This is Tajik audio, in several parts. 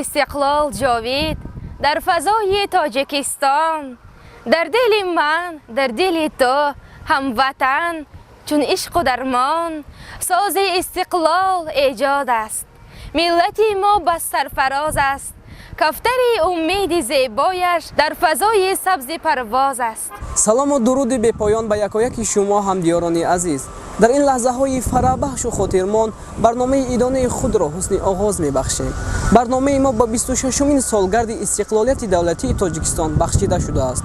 Истиқлол ҷовид дар фазои Тоҷикистон, дар дили ман, дар дили ту ҳамватан, чун ишқу дармон, сози истиқлол эҷод аст. Миллати мо ба сарфароз аст, кафтари умеди зебояш дар фазои сабзи парвоз аст. Салому дуруди бепоён ба якояки шумо, ҳамдиёрони азиз. Дар ин лаҳзаҳои фарабахшу хотирмон барномаи идонаи худро ҳусни оғоз мебахшем. Барномаи мо ба 26-умин солгарди истиқлолияти давлатии Тоҷикистон бахшида шудааст.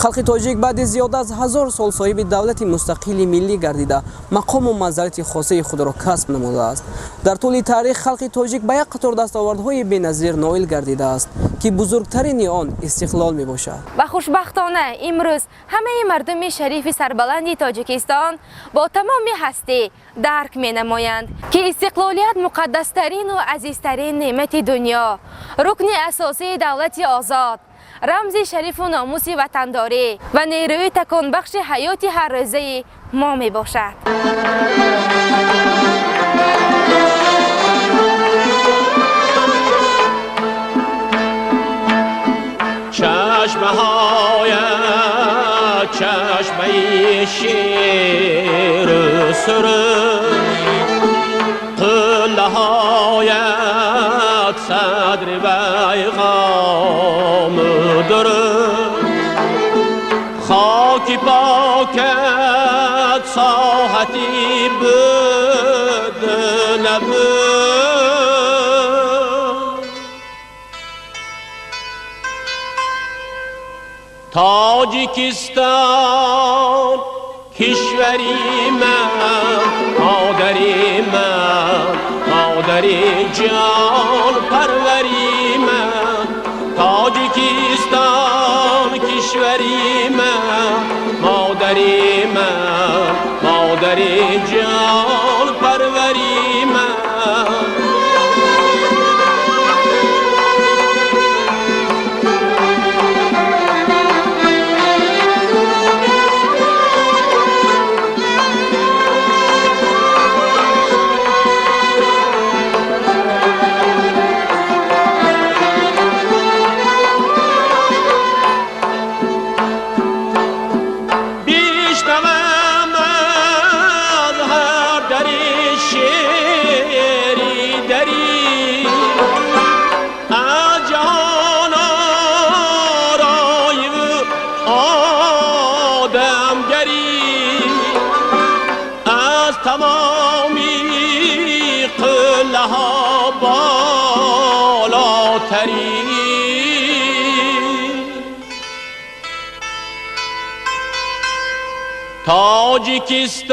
Халқи тоҷик баъди зиёда аз 1000 сол соҳиби давлати мустақили миллӣ гардида, мақому манзалати хосаи худро касб намудааст. Дар тӯли таърих халқи тоҷик ба як қатор дастовардҳои беназир ноил гардидааст, ки бузургтарини он истиқлол мебошад. Ва хушбахтона имрӯз ҳамаи мардуми шарифи сарбаланди Тоҷикистон бо тамоми ҳастӣ дарк менамоянд, ки истиқлолият муқаддастарину азизтарин неъмати дунё, рукни асосии давлати озод, рамзи шарифу номуси ватандорӣ ва нерӯи таконбахши ҳаёти ҳаррӯзаи мо мебошад. Чашмаҳоят чашмаи ширу суруд, қуллаҳоят садри пайғому дуруд, хоки покат соҳати буд набуд. Тоҷикистон кишвари ман, модари ман, модари ҷон парвари ман. Тоҷикистон кишвари ман, модари ман, модари ҷон парвари ман.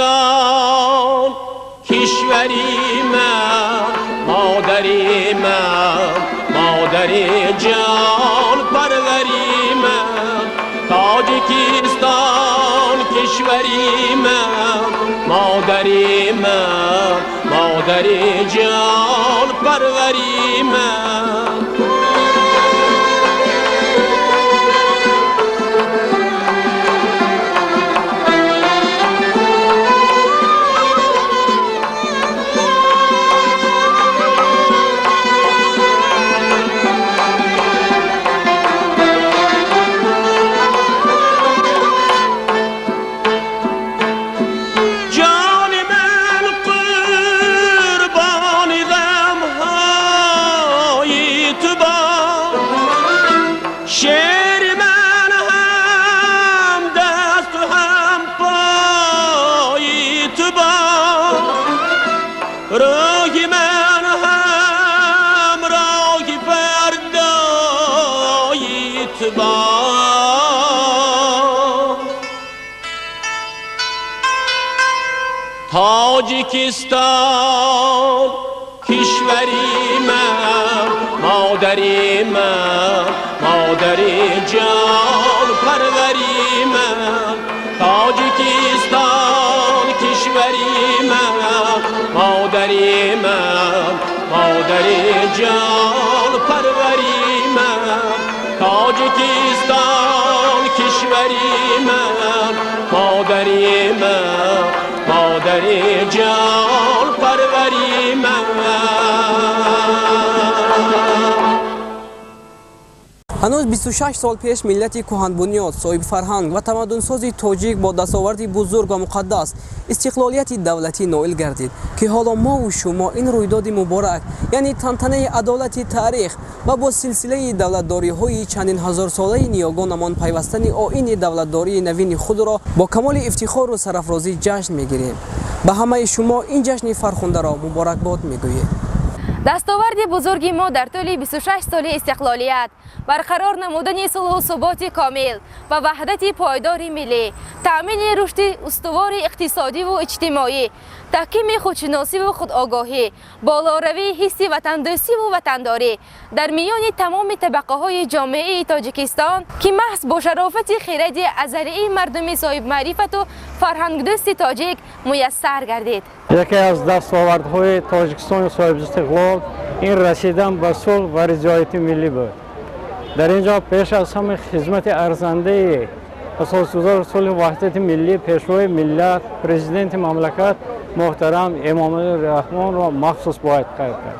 Тоҷикистон кишвари ман, модари ман, модари ҷон парвари ман. Тоҷикистон кишвари ман, модари ман, модари ҷон парвари ман. Тоҷикистон кишвари ман, модари ман, модари ҷон парвари ман. Тоҷикистон кишвари ман, модари ман, модари ҷон парвари ман. Тоҷикистон кишвари ман, модари ман, модари ҷон парвари ман. Ҳанӯз 26 сол пеш миллати кӯҳанбунёд, соҳибфарҳанг ва тамаддунсози тоҷик бо дастоварди бузург ва муқаддас истиқлолияти давлатӣ ноил гардид, ки ҳоло мову шумо ин рӯйдоди муборак, яъне тантанаи адолати таърих ва бо силсилаи давлатдориҳои чандин ҳазорсолаи ниёгонамон пайвастани оини давлатдории навини худро бо камоли ифтихору сарафрозӣ ҷашн мегирем. Ба ҳамаи шумо ин ҷашни фархундаро муборакбод мегӯем. Дастоварди бузурги мо дар тӯли 26 соли истиқлолият барқарор намудани сулҳу суботи комил ва ваҳдати пойдори миллӣ, таъмини рушди устувори иқтисодиву иҷтимоӣ, таҳкими худшиносиву худогоҳӣ, болоравии ҳисси ватандӯстиву ватандорӣ дар миёни тамоми табақаҳои ҷомеаи Тоҷикистон, ки маҳз бо шарофати хиради азалии мардуми соҳибмаърифату фарҳангдӯсти тоҷик муяссар гардид. Яке аз дастовардҳои Тоҷикистони соҳибистиқлол ин расидан ба сулҳ ва ризояти миллӣ буд. Дар ин ҷо пеш аз ҳама хизмати арзандаи асосгузори сулҳу ваҳдати миллӣ, пешвои миллат, президенти мамлакат муҳтарам Эмомалӣ Раҳмонро махсус бояд қайд кард.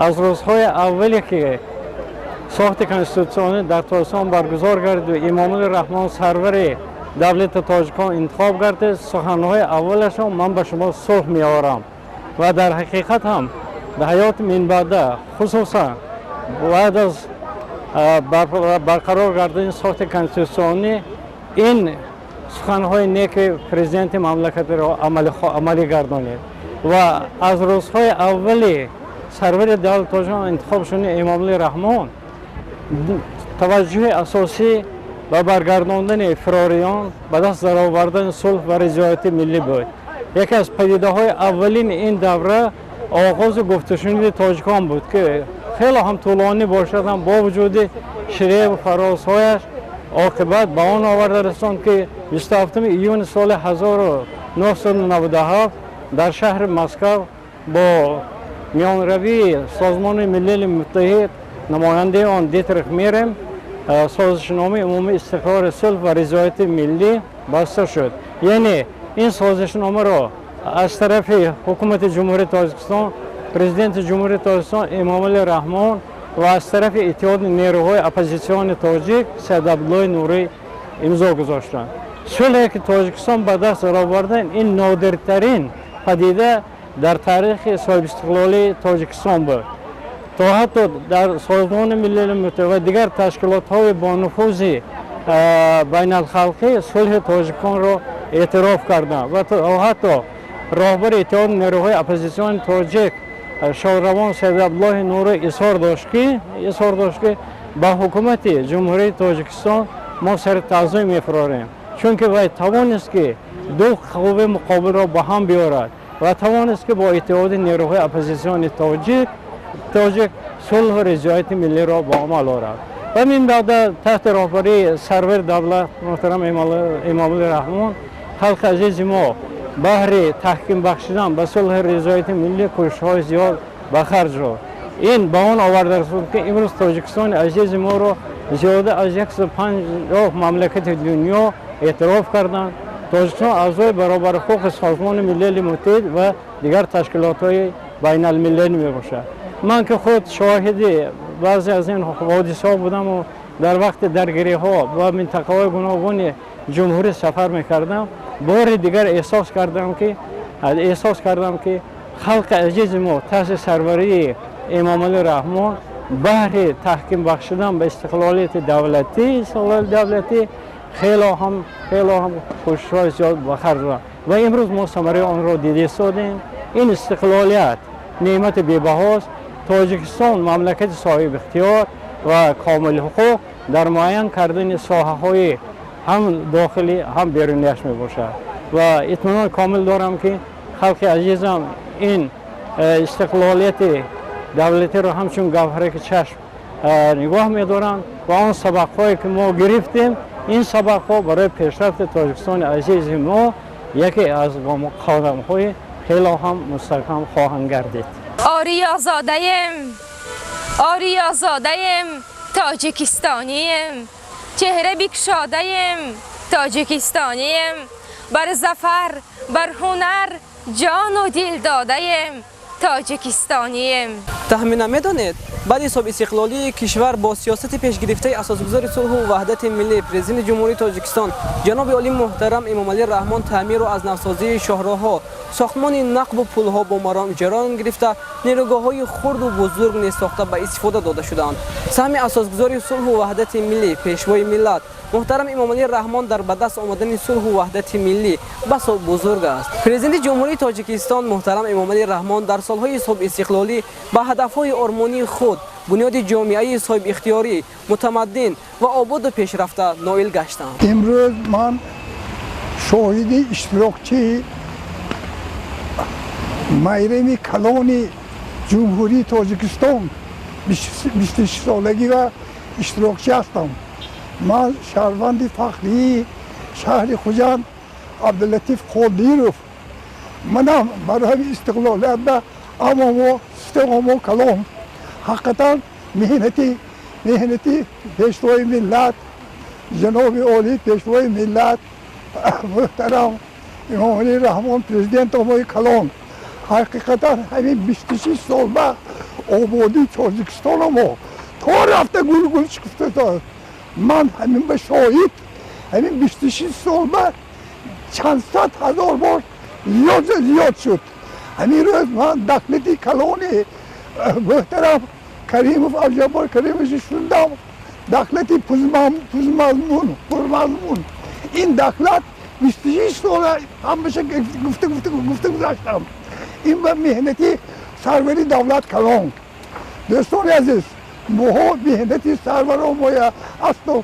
Аз рӯзҳои аввале ки сохти конститутсионӣ дар Тоҷикистон баргузор гардид, Эмомалӣ Раҳмон сарвари давлати тоҷикон интихоб гардид, суханҳои аввалашон «Ман ба шумо сулҳ меорам», ва дар ҳақиқат ҳам дар ҳаёти минбаъда, хусусан баъд аз барқарор гардидани сохти конститутсионӣ, ин суханҳои неки президенти мамлакатро амалӣ гардонид. Ва аз рӯзҳои аввали сарвари давлати тоҷикон интихоб шудани Эмомалӣ Раҳмон таваҷҷӯҳи асосӣ ба баргардондани фирориён, ба даст даровардани сулҳ ва ризояти миллӣ буд. Яке аз падидаҳои аввалини ин давра оғози гуфтушуниди тоҷикон буд, ки хеле ҳам тӯлонӣ бошад ҳам, бо вуҷуди ширеву фарозҳояш, оқибат ба он оварда расонд, ки 27 июни соли 1997 дар шаҳри Москав бо миёнравии Созмони Милали Муттаҳид, намояндаи он Дитрих Мерем, созишномаи умумии истиқрори сулҳ ва ризояти миллӣ баста шуд. Яъне ин созишномаро аз тарафи ҳукумати Ҷумҳурии Тоҷикистон, президенти Ҷумҳурии Тоҷикистон Эмомалӣ Раҳмон ва аз тарафи Иттиҳоди нерӯҳои оппозитсиони тоҷик Саид Абдуллои Нурӣ имзо гузоштанд. Сулҳе ки Тоҷикистон ба даст даровардан, ин нодиртарин падида дар таърихи соҳибистиқлолии Тоҷикистон буд. То ҳатто дар Созмони Милали Муттаҳид ва дигар ташкилотҳои бонуфузи байналхалқӣ сулҳи тоҷиконро эътироф карданд ва ҳатто роҳбари Иттиҳоди нерӯҳои оппозитсиони тоҷик шодравон Саид Абдуллоҳи Нурӣ изҳор дошт, ки ба ҳукумати Ҷумҳурии Тоҷикистон мо сари таъзим мефурорем, чунки вай тавонист, ки ду қувваи муқобилро ба ҳам биёрад ва тавонист, ки бо иттиҳоди нерӯҳои оппозитсиони тоҷик сулҳу ризояти миллиро ба амал орад. Ва мин баъда таҳти роҳбарии сарвари давлат муҳтарам Эмомалӣ Раҳмон халқи азизи мо баҳри таҳким бахшидан ба сулҳи ризояти миллӣ кӯшишҳои зиёд ба харҷ дод. Ин ба он оварда расонд, ки имрӯз Тоҷикистони азизи моро зиёда аз 150 мамлакати дунё эътироф карданд. Тоҷикистон аъзои баробарҳуқуқи Созмони Милали Муттаҳид ва дигар ташкилотҳои байналмилалӣ мебошад. Ман ки худ шоҳиди баъзе аз ин ҳодисаҳо будаму дар вақти даргириҳо ба минтақаҳои гуногуни ҷумҳурӣ сафар мекардам, бори дигар эҳсос кардам, ки халқи азизи мо таҳти сарварии Эмомалӣ Раҳмон баҳри таҳким бахшидан ба истиқлолияти давлатӣ хело ҳам кӯшишҳои зиёд ба харҷ доданд ва имрӯз мо самараи онро дида истодем. Ин истиқлолият неъмати бебаҳост. Тоҷикистон мамлакати соҳибихтиёр ва комилҳуқуқ дар муайян кардани соҳаҳои ҳам дохилӣ, ҳам берунияш мебошад ва итминони комил дорам, ки халқи азизам ин истиқлолияти давлатиро ҳамчун гавҳараки чашм нигоҳ медоранд ва он сабақҳое ки мо гирифтем, ин сабақҳо барои пешрафти Тоҷикистони азизи мо яке аз қадамҳои хело ҳам мустаҳкам хоҳанд гардид. Ориёзодаем, ориёзодаем, тоҷикистонием, чеҳра бикушодаем, тоҷикистонием, бар зафар, бар ҳунар ҷону дил додаем, тоҷикистонием. Таҳмина, медонед, Баъди соҳибистиқлолии кишвар бо сиёсати пешгирифтаи асосгузори сулҳу ваҳдати миллӣ, Президенти Ҷумҳурии Тоҷикистон ҷаноби олӣ муҳтарам Эмомалӣ Раҳмон, таъмиру аз навсозии шоҳроҳҳо, сохтмони нақбу пулҳо бо маром ҷараён гирифта, нерӯгоҳҳои хурду бузург низ сохта ба истифода дода шудаанд. Саҳми асосгузори сулҳу ваҳдати миллӣ, Пешвои миллат муҳтарам Эмомалӣ Раҳмон дар ба даст омадани сулҳу ваҳдати миллӣ басо бузург аст. Президенти Ҷумҳурии Тоҷикистон муҳтарам Эмомалӣ Раҳмон дар солҳои соҳибистиқлолӣ ба ҳадафҳои ормонии худ, бунёди ҷомеаи соҳибихтиёрӣ, мутамаддин ва ободу пешрафта ноил гаштанд. Имрӯз ман шоҳиди иштирокчии майрами калони Ҷумҳурии Тоҷикистон, 26-солагӣ ва иштирокчӣ ҳастам. Ман шаҳрванди фахрии шаҳри Хуҷанд Абдулатиф Қодиров. Манам барои истиқлолиятда амомо системамо калом. Ҳақиқатан меҳнати Пешвои миллат, ҷаноби олӣ Пешвои миллат муҳтарам Эмомалӣ Раҳмон, президентомои калон, ҳақиқатан ҳамин 26 сол ба ободии Тоҷикистонамо то рафта гулгул шукуфта. Ман ҳамин ба шоҳид, ҳамин 26 сол ба чанд сад ҳазор бор зиёд зиёд шуд. Ҳамин рӯз ман доклади калони муҳтарам Каримов Абдуҷаббор Каримович шундам, доклади пурмазмун, пурмазмун. Ин доклад 26 сола ҳамаша гуфта, гуфта, гуфта гузаштам. Ин ба меҳнати сарвари давлат калон. Дӯстони азиз, моҳо меҳнати сарваро моя асто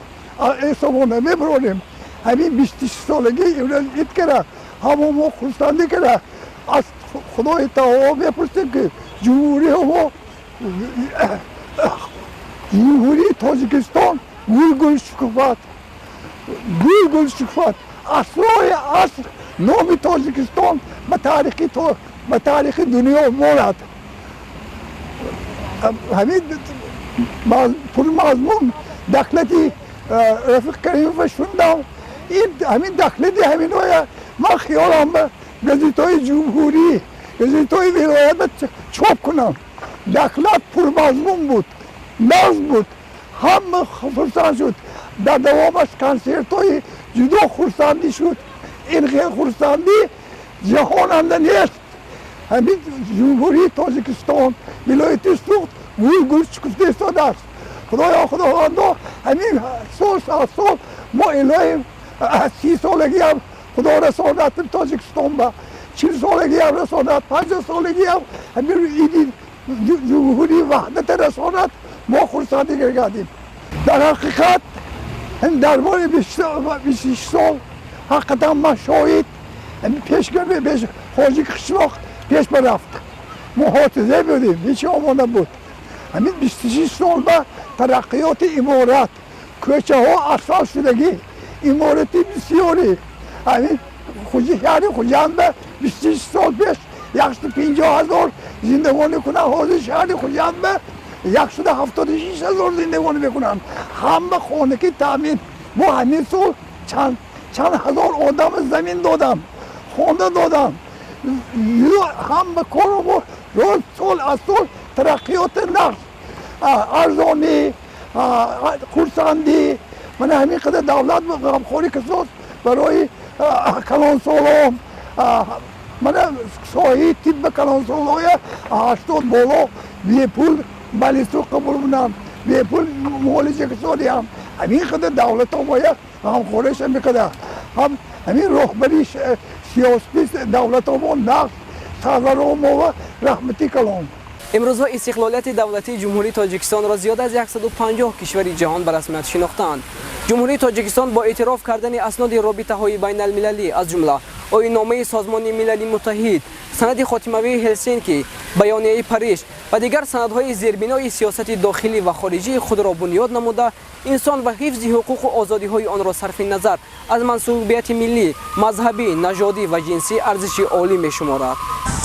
ҳисобо намебаронем. Ҳамин 26-солагӣ имрӯз ид кара, ҳамо мо хурсандӣ кара, аз Худои таоло мепурсем, ки ҷумҳурии мо, Ҷумҳурии Тоҷикистон, гулгул шукуфад, гулгул шукуфад, асрои аср номи Тоҷикистон ба таърихи дунё монад. Ҳамин пурмазмун доклади Рафиқ Каримова шундам. Ин ҳамин доклади ҳаминоя ман хиёлам ба газетҳои ҷумҳурӣ, газетҳои вилоят чоп кунам. Доклад пурмазмун буд, нағз буд, ҳама хурсанд шуд. Дар давомаш консертҳои ҷудо хурсандӣ шуд. Ин хел хурсандӣ ҷаҳонанда нест. Ҳамин Ҷумҳурии Тоҷикистон, вилояти Суғд гулгул шукуфта истодааст. Худоё, Худовандо, ҳамин сол аз сол мо илоҳим 30-солагиам Худо расонад Тоҷикистон ба 40-солагиам расонад, 50-солагиам ҳамин иди ҷумҳурии ваҳдата расонад, мо хурсандӣ гардем. Дар ҳақиқат дар бори 26 сол ҳақиқатан ман шоҳид. Пеш ҳоҷи қишлоқ пеш барафт, муҳофизе будем, ҳеч омода буд. Ҳамин 26 сол ба тараққиёти иморат, кӯчаҳо асфалт шудагӣ, иморати бисёре. Ҳамин шаҳри Хуҷанда 26 сол пеш 150 000 зиндагонӣ кунанд, ҳозир шаҳри Хуҷанда 176 000 зиндагонӣ мекунанд. Ҳама хонагӣ таъмин. Мо ҳамин сол чанд чанд ҳазор одам замин додам, хона додам. Ҳама корро мо рӯз сол аз сол тараққиёти нағз, арзонӣ, хурсандӣ. Мана ҳамин қадар давлат ғамхорӣ кисост барои калонсолон. Мана соҳаи тибби калонсолоя 80 боло бепул балису қабул кунанд, бепул муолиҷа кисодиям. Ҳамин қадар давлатомоя ғамхориаш ҳамин қадар. Ҳам ҳамин роҳбари сиёсати давлатомо нағз, сарваромова раҳмати калон. Имрӯзҳо истиқлолияти давлатии Ҷумҳурии Тоҷикистонро зиёда аз 150 кишвари ҷаҳон ба расмият шинохтаанд. Ҷумҳурии Тоҷикистон бо эътироф кардани асноди робитаҳои байналмилалӣ, аз ҷумла Оинномаи Созмони Милали Муттаҳид, санади хотимавии Ҳелсинки, Баёнияи Париж ва дигар санадҳои зербинои сиёсати дохилӣ ва хориҷии худро бунёд намуда, инсон ва ҳифзи ҳуқуқу озодиҳои онро сарфи назар аз мансубияти миллӣ, мазҳабӣ, нажодӣ ва ҷинсӣ арзиши олӣ мешуморад.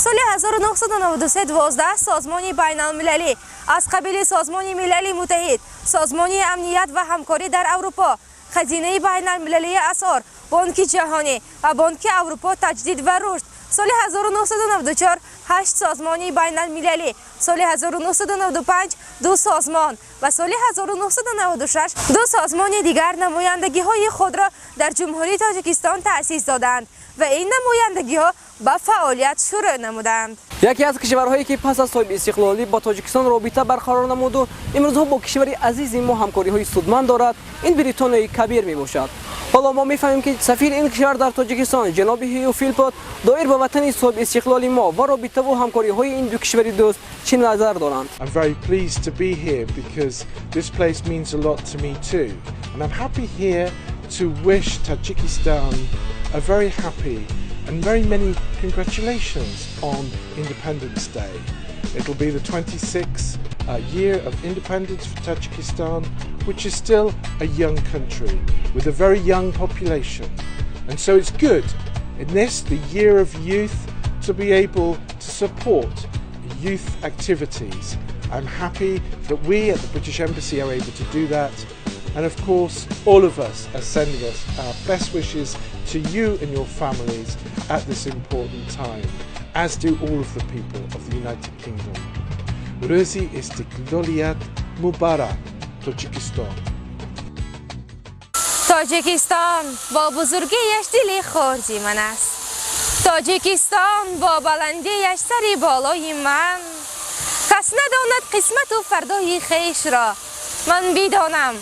Соли 1993 12 созмони байналмилалӣ аз қабили Созмони Милали Муттаҳид, Созмони Амният ва Ҳамкорӣ дар Аврупо, Хазинаи Байналмилалии Асъор бо Бонки Ҷаҳонӣ ва Бонки Аврупо таҷдид ва рушд, соли 1994 8 созмони байналмилалӣ, соли 1995 ду созмон ва соли 1996 ду созмони дигар намояндагиҳои худро дар Ҷумҳурии Тоҷикистон таъсис доданд ва ин намояндагиҳо ба фаъолият шурӯъ намуданд. Яке аз кишварҳое ки пас аз соҳиби истиқлолӣ бо Тоҷикистон робита барқарор намуду имрӯзҳо бо кишвари азизи мо ҳамкориҳои судманд дорад, ин Бритониёи Кабир мебошад. Ҳоло мо мефаҳмем, ки сафири ин кишвар дар Тоҷикистон ҷаноби Ҳю Филпот доир ба ватани соҳиби истиқлоли мо ва робитаву ҳамкориҳои ин ду кишвари дӯст чӣ назар доранд. I'm very pleased to be here because this place means a lot to me too. And I'm happy here to wish Tajikistan a very happy and very many congratulations on Independence Day. It'll be the 26th year of independence for Tajikistan, which is still a young country with a very young population. And so it's good in this, the year of youth, to be able to support youth activities. I'm happy that we at the British Embassy are able to do that. And of course, all of us are sending us our best wishes to you and your families at this important time, as do all of the people of the United Kingdom. Рӯзи истиқлолият муборак, Тоҷикистон. Тоҷикистон бо бузургиаш дили хурди ман аст. Тоҷикистон бо баландиаш сари болои ман. Кас надонад қисмату фардои хешро. Ман бидонам,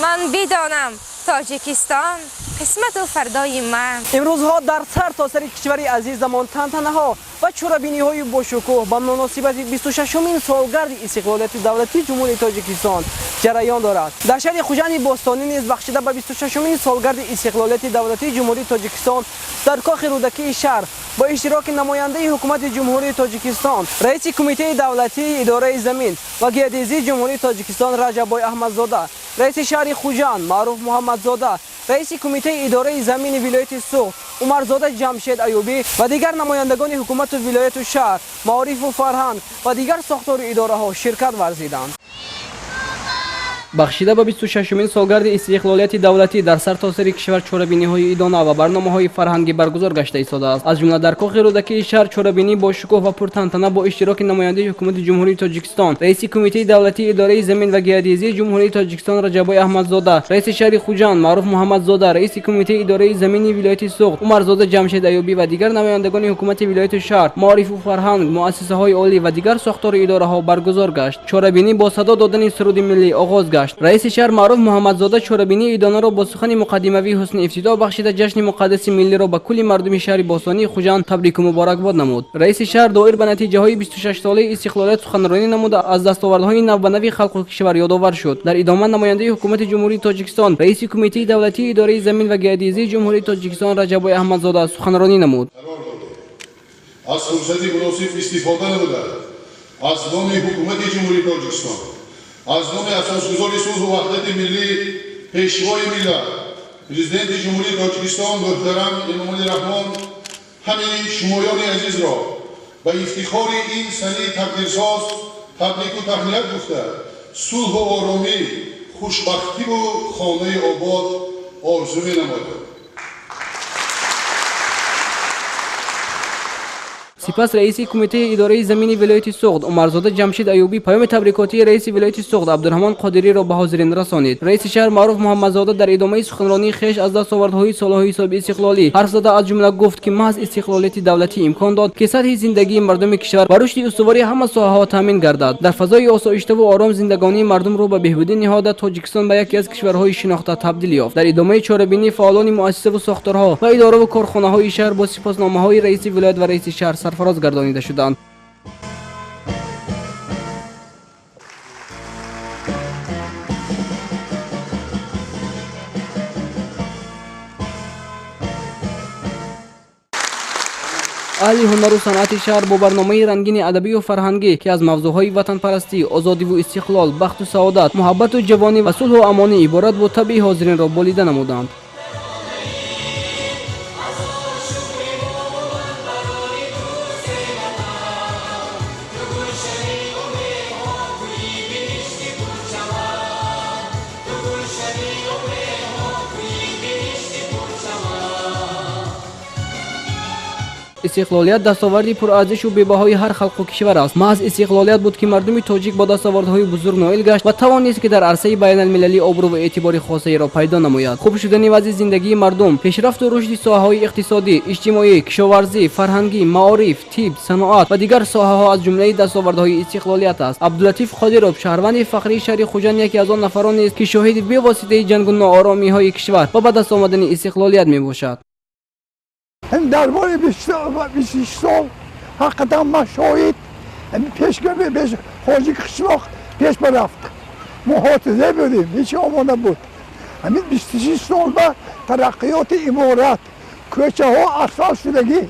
ман бидонам, Тоҷикистон қисмату фардои ман. Имрӯзҳо дар сар то сари кишвари азизамон тантанаҳо ва чорабиниҳои бошукӯҳ ба муносибати 26-умин солгарди истиқлолияти давлатии Ҷумҳурии Тоҷикистон ҷараён дорад. Дар шаҳри Хуҷанди бостонӣ низ бахшида ба 26-умин солгарди истиқлолияти давлатии Ҷумҳурии Тоҷикистон дар кохи Рӯдакии шаҳр бо иштироки намояндаи ҳукумати Ҷумҳурии Тоҷикистон, раиси Кумитаи давлатии идораи замин ва геодезии Ҷумҳурии Тоҷикистон Раҷаббой Аҳмадзода, раиси шаҳри Хуҷанд Маъруф Муҳаммадзода, раиси Кумитаи идораи замини вилояти Суғд Умарзода Ҷамшед Аюбӣ ва дигар намояндагони ҳукумату вилояту шаҳр, маорифу фарҳанг ва дигар сохтору идораҳо ширкат варзиданд. Бахшида ба 26-умин солгарди истиқлолияти давлатӣ дар сартосари кишвар чорабиниҳои идона ва барномаҳои фарҳангӣ баргузор гашта истодааст. Аз ҷумла дар кохи Рӯдакии шаҳр чорабинӣ бо шукӯҳ ва пуртантана бо иштироки намояндаи ҳукумати Ҷумҳурии Тоҷикистон, раиси Кумитаи давлатии идораи замин ва геодезии Ҷумҳурии Тоҷикистон Раҷаббой Аҳмадзода, раиси шаҳри Хуҷанд Маъруф Муҳаммадзода, раиси Кумитаи идораи замини вилояти Суғд Умарзода Ҷамшед Аюбӣ ва дигар намояндагони ҳукумати вилояту шаҳр, маорифу фарҳанг, муассисаҳои олӣ ва дигар сохтору идораҳо баргузор гашт. Чорабинӣ бо садо додани суруди миллӣ оғоз гашт. Раиси шаҳр Маъруф Муҳаммадзода чорабинии идонаро бо сухани муқаддимавӣ ҳусни ифтитоҳ бахшида, ҷашни муқаддаси миллиро ба кулли мардуми шаҳри бостонии Хуҷанд табрику муборакбод намуд. Раиси шаҳр доир ба натиҷаҳои 26-солаи истиқлолият суханронӣ намуда, аз дастовардҳои навбанави халқу кишвар ёдовар шуд. Дар идома намояндаи ҳукумати Ҷумҳурии Тоҷикистон, раиси Кумитаи давлатии идораи замин ва геодезии Ҷумҳурии Тоҷикистон Раҷаббой Аҳмадзода суханронӣ намуд. Аз фурсати муносиб истифода намуда, аз номи ҳукумати Ҷумҳурии Тоҷикистон, аз номи асосгузори сулҳу ваҳдати миллӣ, Пешвои миллат, Президенти Ҷумҳурии Тоҷикистон муҳтарам Эмомалӣ Раҳмон ҳамаи шумоёни азизро ба ифтихори ин санаи тақдирсоз табрику таҳният гуфта, сулҳу оромӣ, хушбахтиву хонаи обод орзу менамоям. Сипас раиси Кумитаи идораи замини вилояти Суғд Умарзода Ҷамшид Аюбӣ паёми табрикотии раиси вилояти Суғд Абдурраҳмон Қодириро ба ҳозирин расонид. Раиси шаҳр Маъруф Муҳаммадзода дар идомаи суханронии хеш аз дастовардҳои солҳои соҳиби истиқлолӣ ҳарф зада, аз ҷумла гуфт, ки маҳз истиқлолияти давлатӣ имкон дод, ки сатҳи зиндагии мардуми кишвар ва рушди устувори ҳама соҳаҳо таъмин гардад. Дар фазои осоиштаву ором зиндагонии мардумро ба беҳбудӣ ниҳода, Тоҷикистон ба яке аз кишварҳои шинохта табдил ёфт. Дар идомаи чорабинӣ фаъолони муассисаву сохторҳо ва идораву корхонаҳои шаҳр бо сипосномаҳои раиси вилоят ва раиси шаҳр сарфароз гардонида шуданд. Аҳли ҳунару санъати шаҳр бо барномаи рангини адабию фарҳангӣ, ки аз мавзӯъҳои ватанпарастӣ, озодиву истиқлол, бахту саодат, муҳаббату ҷавонӣ ва сулҳу амонӣ иборат буд, табъи ҳозиринро болида намуданд. Истиқлолият дастоварди пурарзишу бебаҳои ҳар халқу кишвар аст. Маҳз истиқлолият буд, ки мардуми тоҷик бо дастовардҳои бузург ноил гашт ва тавонист, ки дар арсаи байналмилалӣ обрӯ ва эътибори хосаеро пайдо намояд. Хуб шудани вазъи зиндагии мардум, пешрафту рушди соҳаҳои иқтисодӣ, иҷтимоӣ, кишоварзӣ, фарҳангӣ, маориф, тиб, саноат ва дигар соҳаҳо аз ҷумлаи дастовардҳои истиқлолият аст. Абдулатиф Қодиров, шаҳрванди фахрии шаҳри Хуҷанд, яке аз он нафаронест, ки шоҳиди бевоситаи ҷангу нооромиҳои кишвар ва ба даст омадани истиқлолият мебошад. Дарбори 26 сол ҳақиқатан ман шоҳид пешгари ҳоҷи қишлоқ пеш барафт. Муҳофиза будем, ҳеҷ омода буд. Ҳамин 26 сол ба тараққиёти иморат, кӯчаҳо асфалт шудагӣ,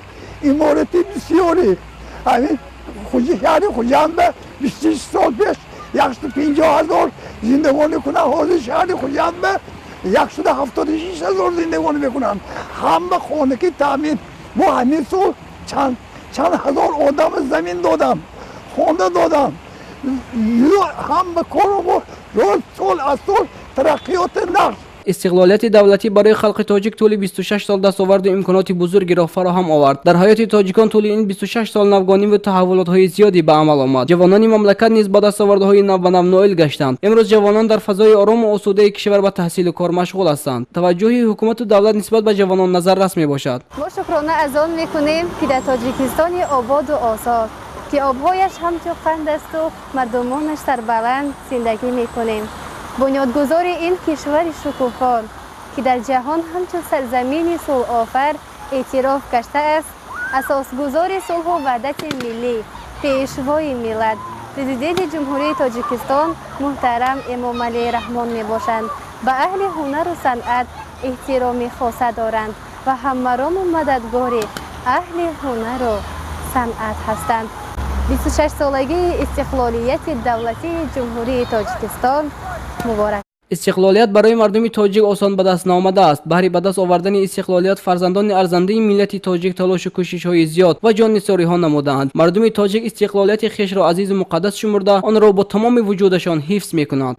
иморати бисёре. Ҳамин шаҳри Хуҷанд ба 26 сол пеш 150 ҳазор зиндагонӣ кунанд, ҳозир шаҳри Хуҷанд ба 176 ҳазор зиндагонӣ мекунанд. Ҳама хонагӣ таъмин. Мо ҳамин сол чанд ҳазор одам замин додам, хона додам. Ҳама корро мо рӯз сол аз сол тараққиёти нақш. Истиқлолияти давлатӣ барои халқи тоҷик тӯли 26 сол дастоварду имконоти бузургеро фароҳам овард. Дар ҳаёти тоҷикон тӯли ин 26 сол навгониву таҳаввулотҳои зиёде ба амал омад. Ҷавонони мамлакат низ ба дастовардҳои нав ба нав ноил гаштанд. Имрӯз ҷавонон дар фазои орому осудаи кишвар ба таҳсилу кор машғул ҳастанд. Таваҷҷӯҳи ҳукумату давлат нисбат ба ҷавонон назаррас мебошад. Мо шукрона аз он мекунем, ки дар Тоҷикистони ободу озод, ки обҳояш ҳамчун қанд асту мардумонаш сарбаланд, зиндагӣ мекунем. Бунёдгузори ин кишвари шукуфон, ки дар ҷаҳон ҳамчун сарзамини сулҳофар эътироф гаштааст, асосгузори сулҳу ваҳдати миллӣ, пешвои миллат, президенти Ҷумҳурии Тоҷикистон муҳтарам Эмомалӣ Раҳмон мебошанд. Ба аҳли ҳунару санъат эҳтироми хоса доранд ва ҳаммарому мададгори аҳли ҳунару санъат ҳастанд. 26-солагии истиқлолияти давлатии Ҷумҳурии Тоҷикистон муборак. Истиқлолият барои мардуми тоҷик осон ба даст наомадааст. Баҳри ба даст овардани истиқлолият фарзандони арзандаи миллати тоҷик талошу кӯшишҳои зиёд ва ҷоннисориҳо намудаанд. Мардуми тоҷик истиқлолияти хешро азизу муқаддас шумурда, онро бо тамоми вуҷудашон ҳифз мекунанд.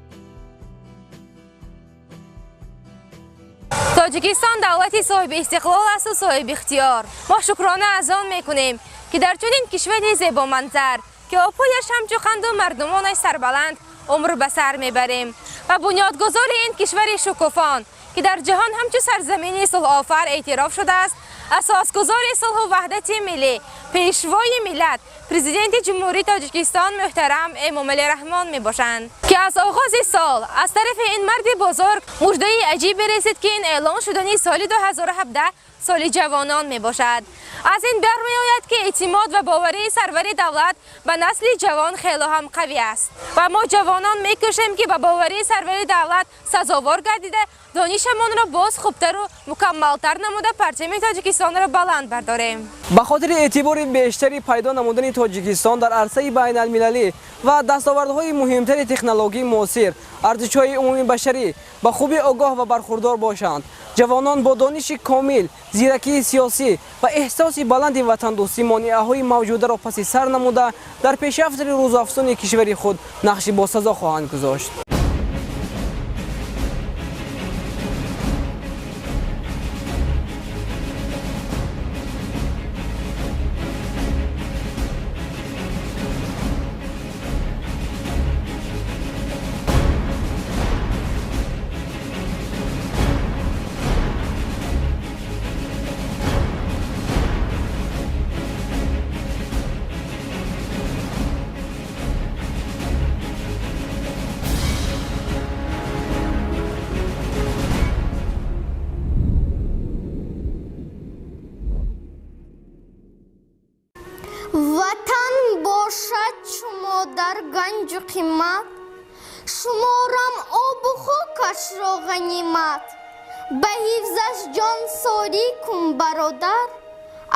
Тоҷикистон давлати соҳиби истиқлол асту соҳиби ихтиёр. Мо шукрона аз он мекунем, ки дар чунин кишвари зебоманзар, ки обҳояш ҳамчун қанду мардумонаш сарбаланд, умр ба сар мебарем. Ва бунёдгузори ин кишвари шукуфон, ки дар ҷаҳон ҳамчун сарзамини сулҳофар эътироф шудааст, асосгузори сулҳу ваҳдати миллӣ, пешвои миллат, президенти Ҷумҳурии Тоҷикистон муҳтарам Эмомалӣ Раҳмон мебошанд, ки аз оғози сол аз тарафи ин марди бузург муждаи аҷибе расид, ки ин эълон шудани соли 2017 соли ҷавонон мебошад. Аз ин бармеояд, ки эътимод ва боварии сарвари давлат ба насли ҷавон хело ҳам қавӣ аст ва мо ҷавонон мекӯшем, ки ба боварии сарвари давлат сазовор гардида, донишамонро боз хубтару мукаммалтар намуда, парчами Тоҷикистонро баланд бардорем. Ба хотири эътибори бештари пайдо намудани Тоҷикистон дар арсаи байналмилалӣ ва дастовардҳои муҳимтари технологии муосир, арзишҳои умумибашарӣ ба хубӣ огоҳ ва бархурдор бошанд, ҷавонон бо дониши комил, зиракии сиёсӣ ва эҳсоси баланди ватандӯстӣ монеаҳои мавҷударо паси сар намуда, дар пешрафти рӯзафзуни кишвари худ нақши босазо хоҳанд гузошт. Ватан бошад шумо дар ганҷу қимат, шуморам обу хокашро ғанимат. Ба ҳифзаш ҷон сорӣ кун, бародар,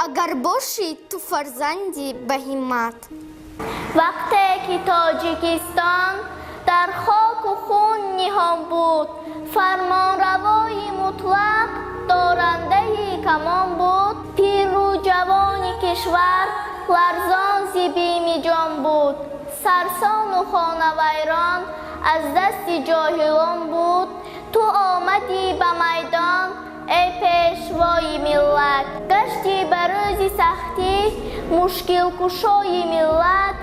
агар бошӣ ту фарзанди баҳимат. Вақте ки Тоҷикистон дар хоку хун ниҳон буд, фармонравои мутлақ дорандаи камон буд, пиру ҷавони кишвар ларзон зи бими ҷон буд, сарсону хонавайрон аз дасти ҷоҳилон буд. Ту омадӣ ба майдон, эй пешвои миллат, гашти ба рӯзи сахтӣ. Мушкилкушои миллат,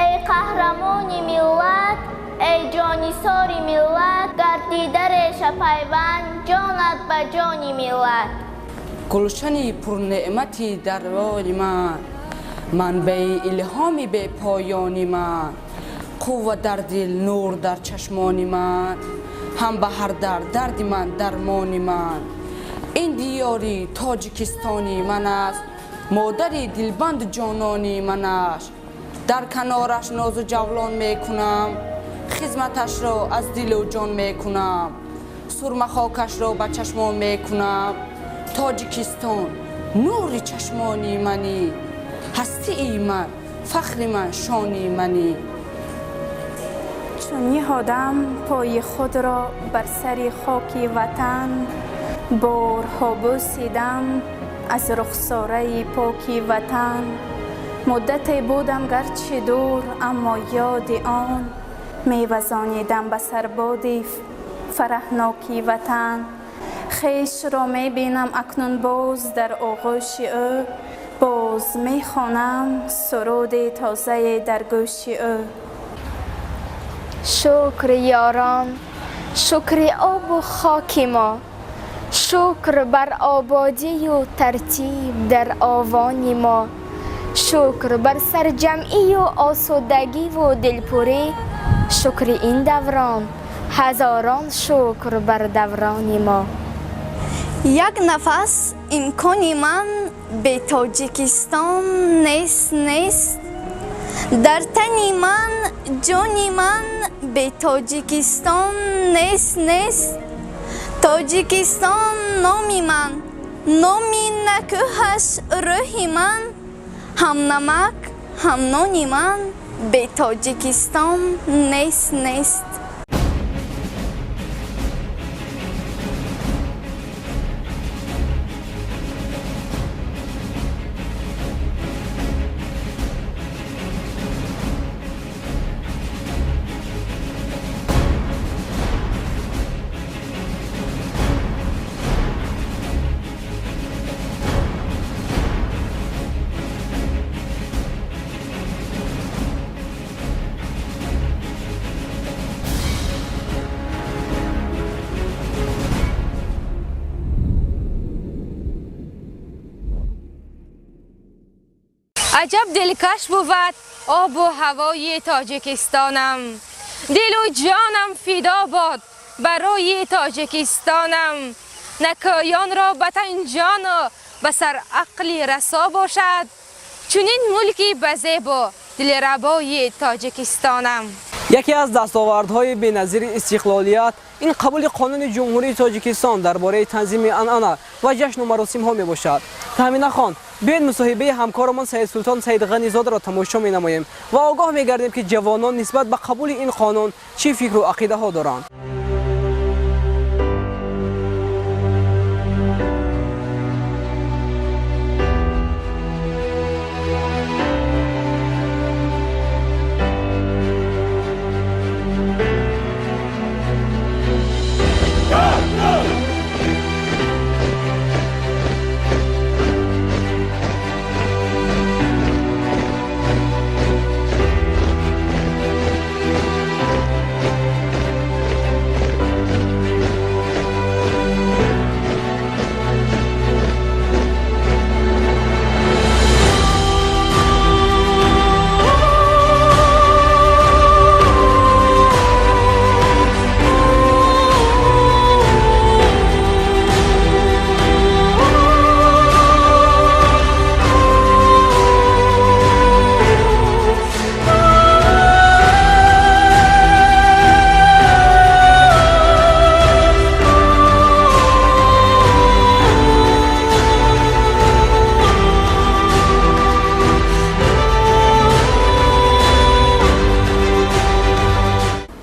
эй қаҳрамони миллат, эй ҷонисори миллат, гардида реша пайванд ҷонат ба ҷони миллат. Гулшани пурнеъмати дарвони ман, манбаи илҳоми бепоёни ман, қувва дар дил, нур дар чашмони ман, ҳам ба ҳар дард дарди ман дармони ман. Ин диёри Тоҷикистони ман аст, модари дилбанду ҷонони ман аст. Дар канораш нозу ҷавлон мекунам, хизматашро аз дилу ҷон мекунам, сурмахокашро ба чашмон мекунам. Тоҷикистон нури чашмони манӣ, ҳастии ман, фахри ман, шони манӣ. Чун ниҳодам пои худро бар сари хоки ватан, борҳо бӯсидам аз рухсораи поки ватан. Муддате будам гарчи дур, аммо ёди он мевазонидам ба сарбоди фараҳноки ватан. Хешро мебинам акнун боз дар оғӯши ӯ, боз мехонам суруди тозае дар гӯши ӯ. Шукр ёрон, шукри обу хоки мо, шукр бар ободию тартиб дар овони мо, шукр бар сарҷамъию осудагиву дилпурӣ, шукри ин даврон, ҳазорон шукр бар даврони мо. Як нафас имкони ман бе Тоҷикистон нест, нест. Дар тани ман ҷони ман бе Тоҷикистон нест, нест. Тоҷикистон номи ман, номи накӯҳаш рӯҳи ман, ҳам намак, ҳам нони ман бе Тоҷикистон нест, нест. Аҷаб дилкаш бувад обу ҳавои Тоҷикистонам, дилу ҷонам фидо бод барои Тоҷикистонам. Накӯёнро ба танҷону ба сарақли расо бошад, чунин мулки базебу дилрабои Тоҷикистонам. Яке аз дастовардҳои беназири истиқлолият ин қабули қонуни Ҷумҳурии Тоҷикистон дар бораи танзими анъана ва ҷашну маросимҳо мебошад. Таҳмина хон, биёед мусоҳибаи ҳамкорамон Саидсултон Саидғанизодаро тамошо менамоем ва огоҳ мегардем, ки ҷавонон нисбат ба қабули ин қонун чӣ фикру ақидаҳо доранд.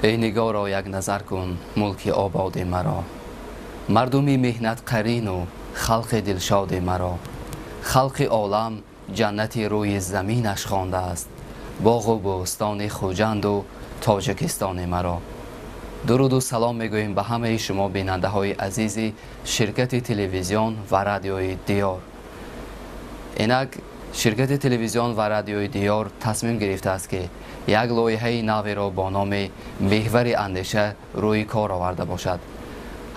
Эй нигоро як назар кун мулки ободи маро, мардуми меҳнатқарину халқи дилшоди маро. Халқи олам ҷаннати рӯи заминаш хондааст, боғу бӯстони Хуҷанду Тоҷикистони маро. Дуруду салом мегӯем ба ҳамаи шумо бинандаҳои азизи ширкати телевизион ва радиои Диёр. Инак Ширкати телевизион ва радиои Диёр тасмим гирифтааст, ки як лоиҳаи наверо бо номи «Меҳвари андеша» рӯи кор оварда бошад.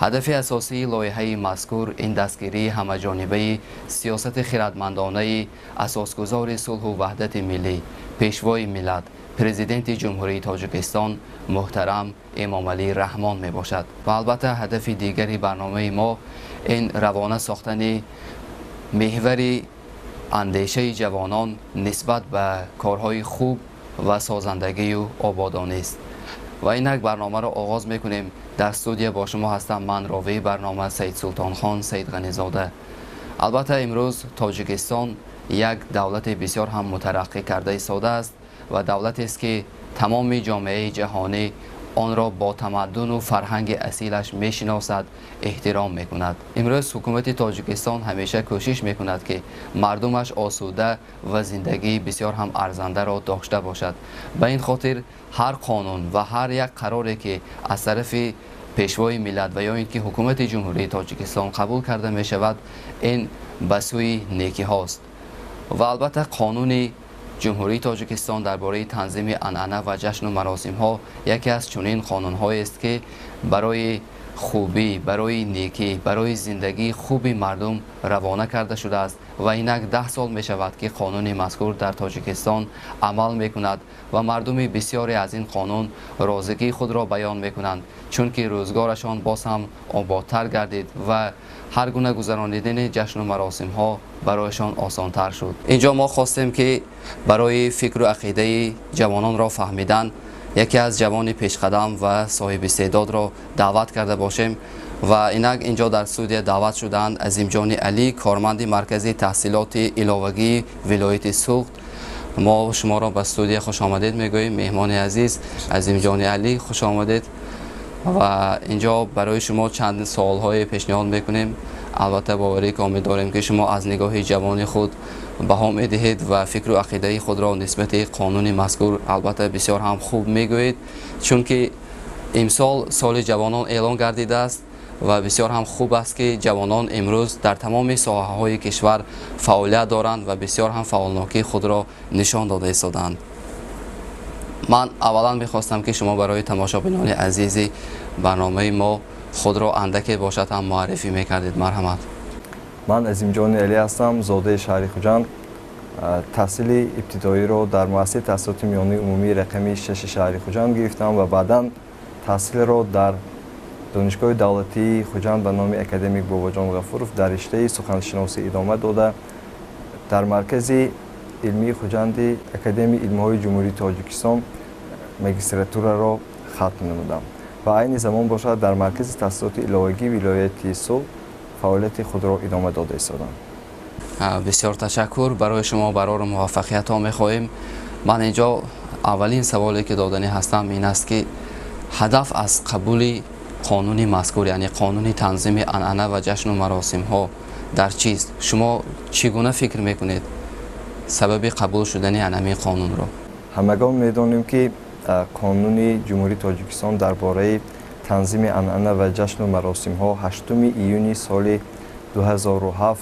Ҳадафи асосии лоиҳаи мазкур ин дастгирии ҳамаҷонибаи сиёсати хиратмандонаи асосгузори сулҳу ваҳдати миллӣ, Пешвои миллат, Президенти Ҷумҳурии Тоҷикистон муҳтарам Эмомалӣ Раҳмон мебошад. Ва албатта, ҳадафи дигари барномаи мо ин равона сохтани меҳвари андешаи ҷавонон нисбат ба корҳои хуб ва созандагию ободонист. Ва инак барномаро оғоз мекунем. Дар студия бо шумо ҳастам ман, ровии барнома Саидсултонхон Саидғанизода. Албатта, имрӯз Тоҷикистон як давлати бисёр ҳам мутараққӣ карда истодааст ва давлатест, ки тамоми ҷомеаи ҷаҳонӣ онро бо тамаддуну фарҳанги асилаш мешиносад, эҳтиром мекунад. Имрӯз ҳукумати Тоҷикистон ҳамеша кӯшиш мекунад, ки мардумаш осуда ва зиндагии бисёр ҳам арзандаро дошта бошад. Ба ин хотир ҳар қонун ва ҳар як қароре, ки аз тарафи Пешвои миллат ва ё ин ки ҳукумати Ҷумҳурии Тоҷикистон қабул карда мешавад, ин ба сӯи некиҳост. Ва албатта, қонуни Ҷумҳурии Тоҷикистон дар бораи танзими анъана ва ҷашну маросимҳо яке аз чунин қонунҳоест, ки барои хубӣ, барои некӣ, барои зиндагии хуби мардум равона карда шудааст. Ва инак 10 сол мешавад, ки қонуни мазкур дар Тоҷикистон амал мекунад ва мардуми бисёре аз ин қонун розигии худро баён мекунанд, чунки рӯзгорашон боз ҳам ободтар гардид ва ҳар гуна гузаронидани ҷашну маросимҳо барояшон осонтар шуд. Инҷо мо хостем, ки барои фикру ақидаи ҷавононро фаҳмидан яке аз ҷавони пешқадам ва соҳибистеъдодро даъват карда бошем. Ва инак инҷо дар студия даъват шудаанд Азимҷони Алӣ, корманди маркази таҳсилоти иловагии вилояти Суғд. Мо шуморо ба студия хушомадед мегӯем. Меҳмони азиз Азимҷони Алӣ, хуш омадед. Ва инҷо барои шумо чанд суолҳое пешниҳод мекунем. Албатта, боварии комил дорем, ки шумо аз нигоҳи ҷавони худ баҳо медиҳед ва фикру ақидаи худро нисбати қонуни мазкур албатта бисёр ҳам хуб мегӯед, чунки имсол соли ҷавонон эълон гардидааст ва бисёр ҳам хуб аст, ки ҷавонон имрӯз дар тамоми соҳаҳои кишвар фаъолият доранд ва бисёр ҳам фаъолнокии худро нишон дода истодаанд. Ман аввалан мехостам, ки шумо барои тамошобинони азизи барномаи мо худро андаке бошад ҳам муаррифӣ мекардед. Марҳамат. Ман Азимҷони Алӣ ҳастам, зодаи шаҳри Хуҷанд. Таҳсили ибтидоиро дар муассисаи таҳсилоти миёнаи умумии рақами шаши шаҳри Хуҷанд гирифтам ва баъдан таҳсилро дар Донишгоҳи давлатии Хуҷанд ба номи академик Бобоҷон Ғафуров дар риштаи суханшиносӣ идома дода, дар маркази илмии Хуҷанди Академияи илмҳои Ҷумҳурии Тоҷикистон магистратураро хатм намудам ва айни замон бошад дар маркази таҳсилоти иловагии вилояти Суғд фаъолияти худро идома дода истодам. Бисёр ташаккур барои шумо, барору муваффақиятҳо мехоҳем. Ман инҷо аввалин саволе, ки доданӣ ҳастам, ин аст, ки ҳадаф аз қабули қонуни мазкур, яъне қонуни танзими анъана ва ҷашну маросимҳо дар чист? Шумо чӣ гуна фикр мекунед сабаби қабул шудани анъамин қонунро? Ҳамагон медонем, ки қонуни Ҷумҳурии Тоҷикистон дар бораи танзими анъана ва ҷашну маросимҳо 8 июни соли 2007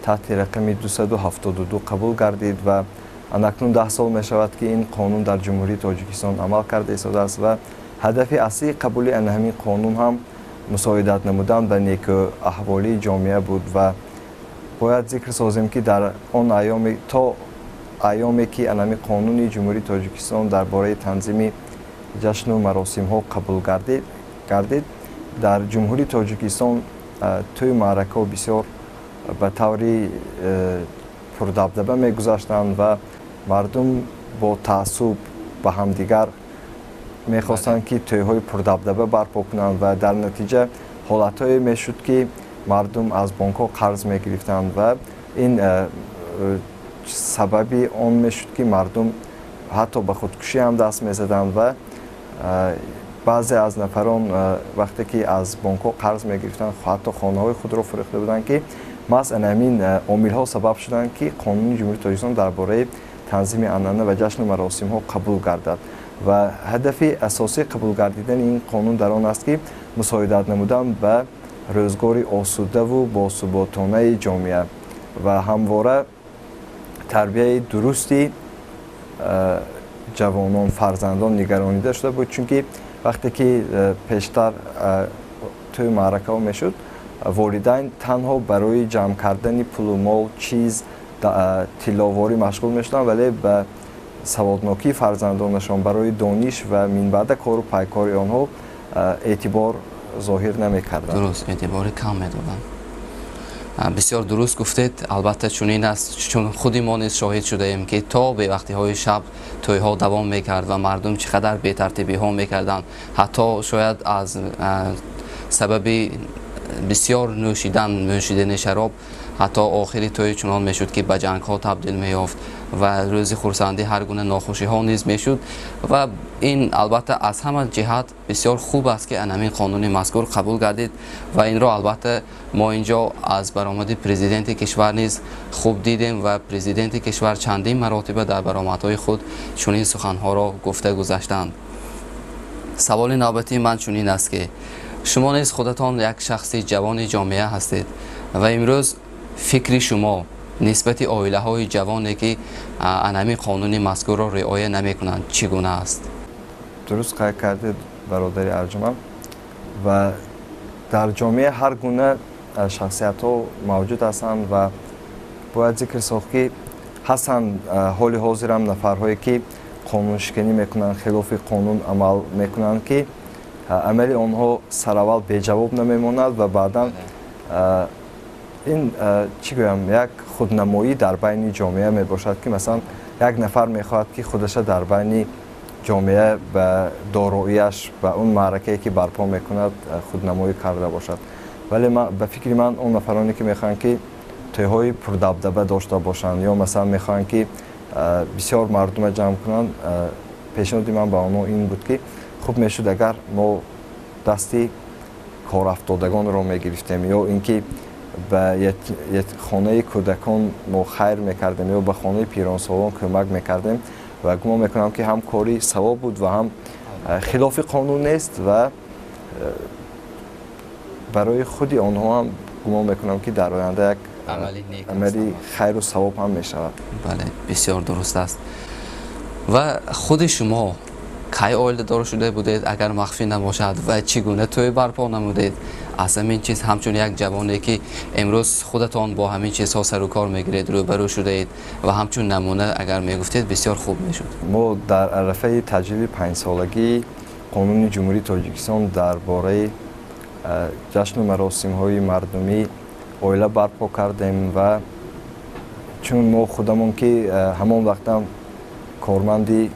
таҳти рақами 272 қабул гардид ва анакнун 10 сол мешавад, ки ин қонун дар Ҷумҳурии Тоҷикистон амал карда истодааст. Ва ҳадафи аслии қабули ана ҳамин қонун ҳам мусоидат намудан ба некуаҳволии ҷомеа буд. Ва бояд зикр созем, ки дар он айёме, то айёме ки ана ҳамин қонуни Ҷумҳурии Тоҷикистон дар бораи танзими ҷашну маросимҳо қабул гардид, дар Ҷумҳурии Тоҷикистон тӯю маъракаҳо бисёр ба таври пурдабдаба мегузаштанд ва мардум бо таассуб ба ҳамдигар мехостанд, ки тӯйҳои пурдабдаба барпо кунанд. Ва дар натиҷа ҳолатҳое мешуд, ки мардум аз бонкҳо қарз мегирифтанд ва ин сабаби он мешуд, ки мардум ҳатто ба худкушӣ ҳам даст мезаданд. Ва баъзе аз нафарон, вақте ки аз бонкҳо қарз мегирифтанд, ҳатто хонаҳои худро фурӯхта буданд, ки маҳз ана ҳамин омилҳо сабаб шуданд, ки қонуни Ҷумҳурии Тоҷикистон дар бораи танзими анъана ва ҷашну маросимҳо қабул гардад. Ва ҳадафи асосии қабул гардидани ин қонун дар он аст, ки мусоидат намудан ба рӯзгори осудаву босуботонаи ҷомеа ва ҳамвора тарбияи дурусти ҷавонон, фарзандон нигаронида шуда буд, чунки вақте ки пештар тӯи маъракаҳо мешуд, волидайн танҳо барои ҷамъ кардани пулу мол, чиз, тилловорӣ машғул мешуданд, вале ба саводнокии фарзандонашон, барои дониш ва минбаъда кору пайкори онҳо эътибор зоҳир намекарданд. Дуруст, эътибори кам медоданд. Бисёр дуруст гуфтед, албатта чунин аст, чун худи мо низ шоҳид шудаем, ки то бевақтиҳои шаб тӯйҳо давом мекард ва мардум чӣ қадар бетартибиҳо мекарданд, ҳатто шояд аз сабаби бисёр нӯшидан, нӯшидани шароб, ҳатто охири тӯй чунон мешуд, ки ба ҷангҳо табдил меёфт ва рӯзи хурсандӣ ҳар гуна нохушиҳо низ мешуд. Ва ин албатта аз ҳама ҷиҳат бисёр хуб аст, ки ҳамин қонуни мазкур қабул гардид ва инро албатта мо инҷо аз баромади президенти кишвар низ хуб дидем ва президенти кишвар чандин маротиба дар баромадҳои худ чунин суханҳоро гуфта гузаштанд. Саволи навбатии ман чунин аст, ки шумо низ худатон як шахси ҷавони ҷомеа ҳастед ва имрӯз фикри шумо нисбати оилаҳои ҷавоне, ки ҳамин қонуни мазкурро риоя намекунанд, чӣ гуна аст? Дуруст қайд кардед, бародари арҷуманд, ва дар ҷомеа ҳар гуна шахсиятҳо мавҷуд ҳастанд ва бояд зикр сохт, ки ҳастанд ҳоли ҳозирам нафарҳое, ки қонуншиканӣ мекунанд, хилофи қонун амал мекунанд, ки амали онҳо сараввал беҷавоб намемонад ва баъдан ин, чӣ гӯям, як худнамоӣ дар байни ҷомеа мебошад, ки масалан як нафар мехоҳад, ки худаша дар байни ҷомеа ба дороияш, ба он маъракае, ки барпо мекунад, худнамоӣ карда бошад. Вале ба фикри ман, он нафароне, ки мехоҳанд, ки тӯйҳои пурдабдаба дошта бошанд ё масалан мехоҳанд, ки бисёр мардума ҷамъ кунанд, пешниҳоди ман ба онҳо ин буд, ки хуб мешуд, агар мо дасти корафтодагонро мегирифтем ё ин ки ба хонаи кӯдакон мо хайр мекардем ё ба хонаи пиронсолон кӯмак мекардем. Ва гумон мекунам, ки ҳам кори савоб буд ва ҳам хилофи қонун нест ва барои худи онҳо ҳам гумон мекунам, ки дар оянда як амали хайру савоб ҳам мешавад. Бале, бисёр дуруст аст. Ва худи шумо кай оиладор шуда будед, агар махфӣ набошад, ва чӣ гуна тӯй барпо намудед? Аз ҳамин чиз ҳамчун як ҷавоне, ки имрӯз худатон бо ҳамин чизҳо сару кор мегиред, рӯбарӯ шудаед ва ҳамчун намуна агар мегуфтед, бисёр хуб мешуд. Мо дар арафаи таҷлили панҷсолагии Қонуни Ҷумҳурии Тоҷикистон дар бораи ҷашну маросимҳои мардумӣ оила барпо кардем ва чун мо худамон, ки ҳамон вақтам корманди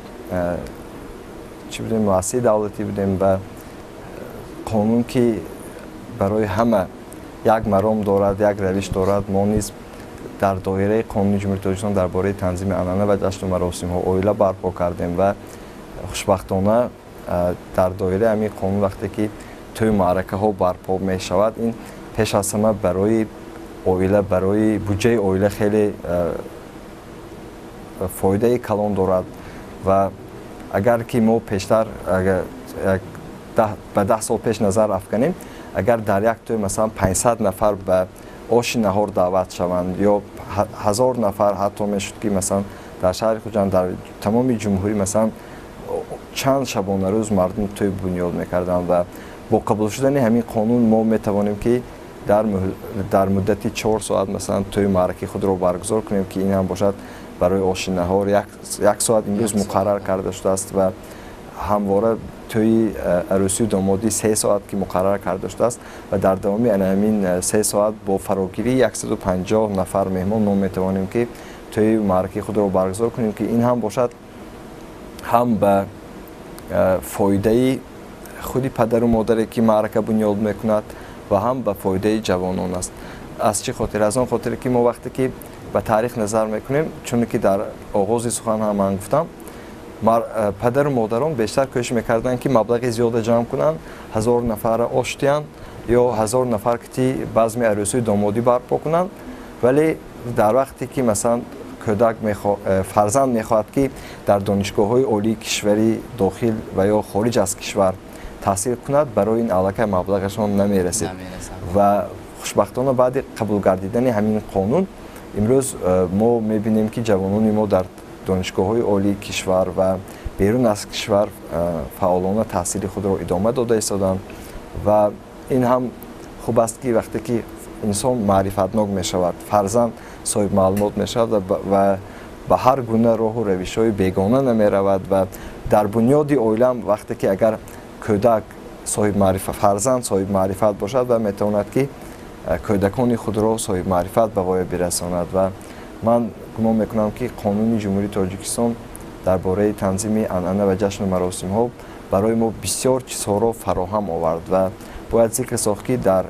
чӣ будем, муассисаи давлатӣ будем ва қонун, ки барои ҳама як маром дорад, як равиш дорад, мо низ дар доираи Қонуни Ҷумҳурии Тоҷикистон дар бораи танзими анъана ва ҷашну маросимҳо оила барпо кардем. Ва хушбахтона дар доираи ҳамин қонун вақте ки тӯю маъракаҳо барпо мешавад, ин пеш аз ҳама барои оила, барои буҷаи оила хеле фоидаи калон дорад. Ва агар ки мо пештар ба 10 сол пеш назар афканем, агар дар як тӯй масалан 500 нафар ба оши наҳор даъват шаванд ё 1000 нафар ҳатто мешуд, ки масалан дар шаҳри Хуҷанд, дар тамоми ҷумҳурӣ масалан чанд шабонарӯз мардум тӯй бунёд мекарданд. Ва бо қабул шудани ҳамин қонун мо метавонем, ки дар муддати 4 соат масалан тӯи маъракаи худро баргузор кунем, ки ин ҳам бошад барои оши наҳор як соат имрӯз муқаррар карда шудааст ва ҳамвора тӯи арӯсию домодӣ 3 соат ки муқаррар карда шудааст. Ва дар давоми ана ҳамин 3 соат бо фарогирии 150 нафар меҳмон мо метавонем, ки тӯи маъракаи худро баргузор кунем, ки ин ҳам бошад ҳам ба фоидаи худи падару модаре, ки маърака бунёд мекунад, ва ҳам ба фоидаи ҷавонон аст. Аз чӣ хотир? Аз он хотире, ки мо вақте ки ба таърих назар мекунем, чуне ки дар оғози сухан ҳам ман гуфтам, падару модарон бештар кӯшиш мекарданд, ки маблағи зиёда ҷамъ кунанд, 1000 нафарра ош диҳанд ё 1000 нафар кити базми арӯсию домодӣ барпо кунанд. Вале дар вақте ки масалан кӯдак, фарзанд мехоҳад, ки дар донишгоҳҳои олии кишвари дохил ва ё хориҷ аз кишвар таҳсил кунад, барои ин аллакай маблағашон намерасид. Ва хушбахтона баъди қабул гардидани ҳамин қонун Имрӯз мо мебинем, ки ҷавонони мо дар донишгоҳҳои олии кишвар ва берун аз кишвар фаъолона таҳсили худро идома дода истоданд ва ин ҳам хуб аст, ки вақте ки инсон маърифатнок мешавад, фарзанд соҳибмаълумот мешавад ва ба ҳар гуна роҳу равишҳои бегона намеравад ва дар бунёди оилаам вақте ки агар кӯдак соҳибмаърифат, фарзанд соҳибмаърифат бошад ва метавонад, ки кӯдакони худро соҳибмаърифат ба воя бирасонад. Ва ман гумон мекунам, ки Қонуни Ҷумҳурии Тоҷикистон дар бораи танзими анъана ва ҷашну маросимҳо барои мо бисёр чизҳоро фароҳам овард. Ва бояд зикр сохт, ки дар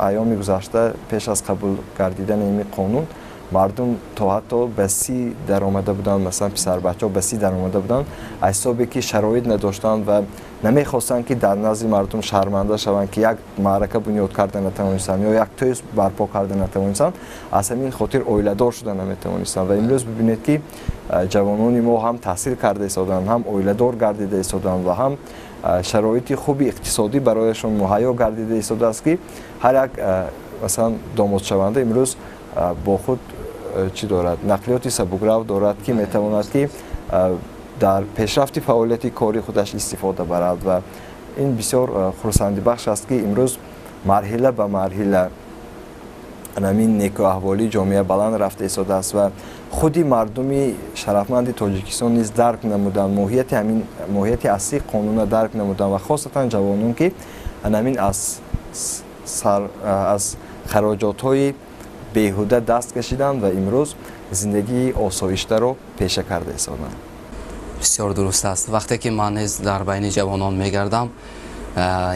айёми гузашта, пеш аз қабул гардидани ин қонун, мардум то ҳатто ба 30 даромада буданд, масалан, писарбачаҳо ба 30 даромада буданд, аз ҳисобе ки шароит надоштанд ва намехостанд, ки дар назди мардум шарманда шаванд, ки як маърака бунёд карда натавонистанд ё як тӯй барпо карда натавонистанд, аз ҳамин хотир оиладор шуда наметавонистанд. Ва имрӯз бибинед, ки ҷавонони мо ҳам таҳсил карда истоданд, ҳам оиладор гардида истоданд ва ҳам шароити хуби иқтисодӣ барояшон муҳайё гардида истодааст, ки ҳар як, масалан, домодшаванда имрӯз бо худ чӣ дорад? Нақлиёти сабукрав дорад, ки метавонад, ки дар пешрафти фаъолияти кори худаш истифода барад. Ва ин бисёр хурсандибахш аст, ки имрӯз марҳила ба марҳила ҳамин некуаҳволии ҷомеа баланд рафта истодааст ва худи мардуми шарафманди Тоҷикистон низ дарк намуданд моҳияти ҳамин, моҳияти аслии қонунро дарк намуданд ва хосатан ҷавонон, ки ҳамин аз хароҷотҳои беҳуда даст кашиданд ва имрӯз зиндагии осоиштаро пеша карда истоданд. Бисёр дуруст аст. Вақте ки ман низ дар байни ҷавонон мегардам,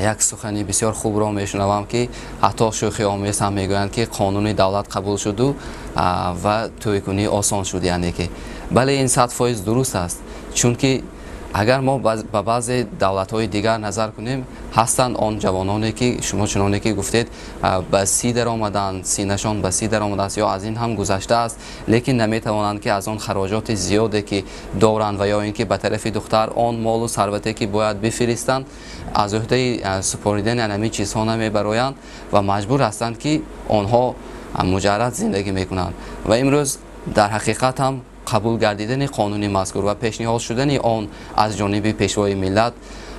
як сухани бисёр хубро мешунавам, ки ҳатто шӯхиомез ҳам мегӯянд, ки қонуни давлат қабул шуду ва тӯйкунӣ осон шуд. Яъне ки бале, ин 100% дуруст аст, чунки агар мо ба баъзе давлатҳои дигар назар кунем, ҳастанд он ҷавононе, ки шумо чуноне ки гуфтед, ба 30 даромаданд, синашон ба 30 даромадааст ё аз ин ҳам гузаштааст, лекин наметавонанд, ки аз он хароҷоти зиёде ки доранд ва ё ин ки ба тарафи духтар он молу сарвате ки бояд бифиристанд, аз уҳдаи супоридани ҳамин чизҳо намебароянд ва маҷбур ҳастанд, ки онҳо муҷаррад зиндагӣ мекунанд. Ва имрӯз дар ҳақиқат ҳам қабул гардидани қонуни мазкур ва пешниҳод шудани он аз ҷониби Пешвои миллат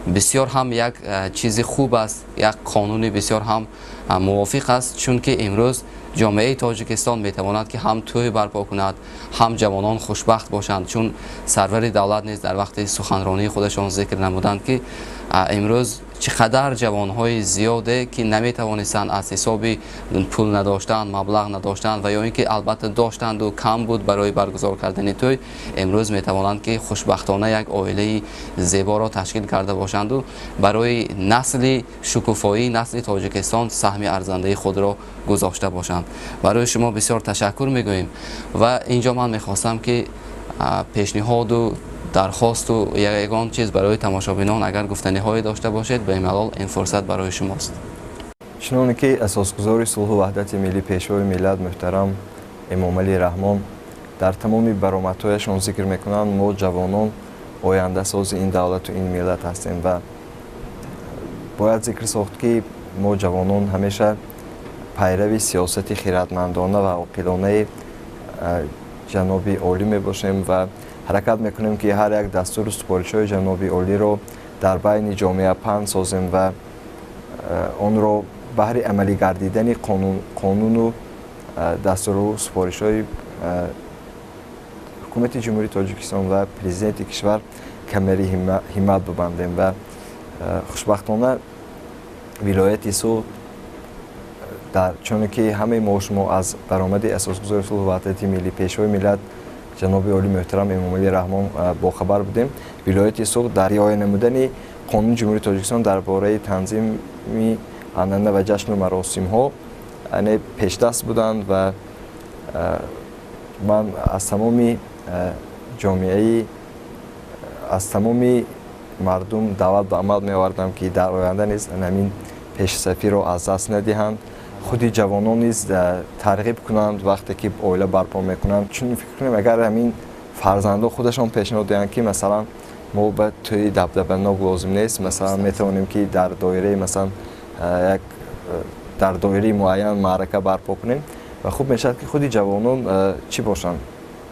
бисёр ҳам як чизи хуб аст, як қонуни бисёр ҳам мувофиқ аст, чунки имрӯз ҷомеаи Тоҷикистон метавонад, ки ҳам тӯй барпо кунад, ҳам ҷавонон хушбахт бошанд, чун сарвари давлат низ дар вақти суханронии худашон зикр намуданд, ки имрӯз чӣ қадар ҷавонҳои зиёде ки наметавонистанд аз ҳисоби пул надоштан, маблағ надоштан ва ё ин ки албатта доштанду кам буд барои баргузор кардани тӯй, имрӯз метавонанд, ки хушбахтона як оилаи зеборо ташкил карда бошанду барои насли шукуфоии насли Тоҷикистон саҳми арзандаи худро гузошта бошанд. Барои шумо бисёр ташаккур мегӯем. Ва инҷо ман мехостам, ки пешниҳоду дархосту ягон чиз барои тамошобинон агар гуфтаниҳое дошта бошед, бемалол ин фурсат барои шумост. Чуноне ки асосгузори сулҳу ваҳдати миллӣ, Пешвои миллат муҳтарам Эмомалӣ Раҳмон дар тамоми баромадҳояшон зикр мекунанд, мо ҷавонон ояндасози ин давлату ин миллат ҳастем. Ва бояд зикр сохт, ки мо ҷавонон ҳамеша пайрави сиёсати хиратмандона ва оқилонаи ҷаноби олӣ мебошем ва ҳаракат мекунем, ки ҳар як дастуру супоришҳои ҷаноби олиро дар байни ҷомеа паҳн созем ва онро баҳри амалӣ гардидани қонуну дастуру супоришҳои Ҳукумати Ҷумҳурии Тоҷикистон ва Президенти кишвар камари ҳиммат бибандем. Ва хушбахтона вилояти Суғд дар чуне ки ҳамаи мо шумо аз баромади асосгузори сулҳу ваҳдати миллӣ, Пешвои миллат ҷаноби олӣ муҳтарам Эмомалӣ Раҳмон бохабар будем, вилояти Суғд дар риоя намудани Қонуни Ҷумҳурии Тоҷикистон дар бораи танзими анъана ва ҷашну маросимҳо пешдаст буданд. Ва ман аз тамоми ҷомеаи, аз тамоми мардум даъват ба амал меовардам, ки дар оянда низ ҳамин пешсафиро аз даст надиҳанд, худи ҷавонон низ тарғиб кунанд вақте ки оила барпо мекунанд. Чун фикр кунем, агар ҳамин фарзандо худашон пешниҳод диҳанд, ки масалан мо ба тӯи дабдабанок лозим нест, масалан, метавонем, ки дар доираи, масалан, як дар доираи муайян маърака барпо кунем. Ва хуб мешавад, ки худи ҷавонон чӣ бошанд,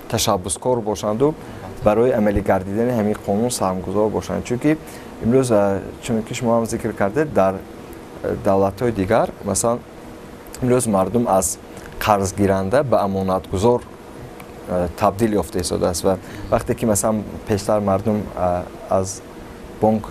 ташаббускор бошанду барои амалӣ гардидани ҳамин қонун саҳмгузор бошанд. Чунки имрӯз, чунки шумо ҳам зикр кардед, дар давлатҳои дигар, масалан, имрӯз мардум аз қарзгиранда ба амонатгузор табдил ёфта истодааст. Ва вақте ки, масалан, пештар мардум аз бонк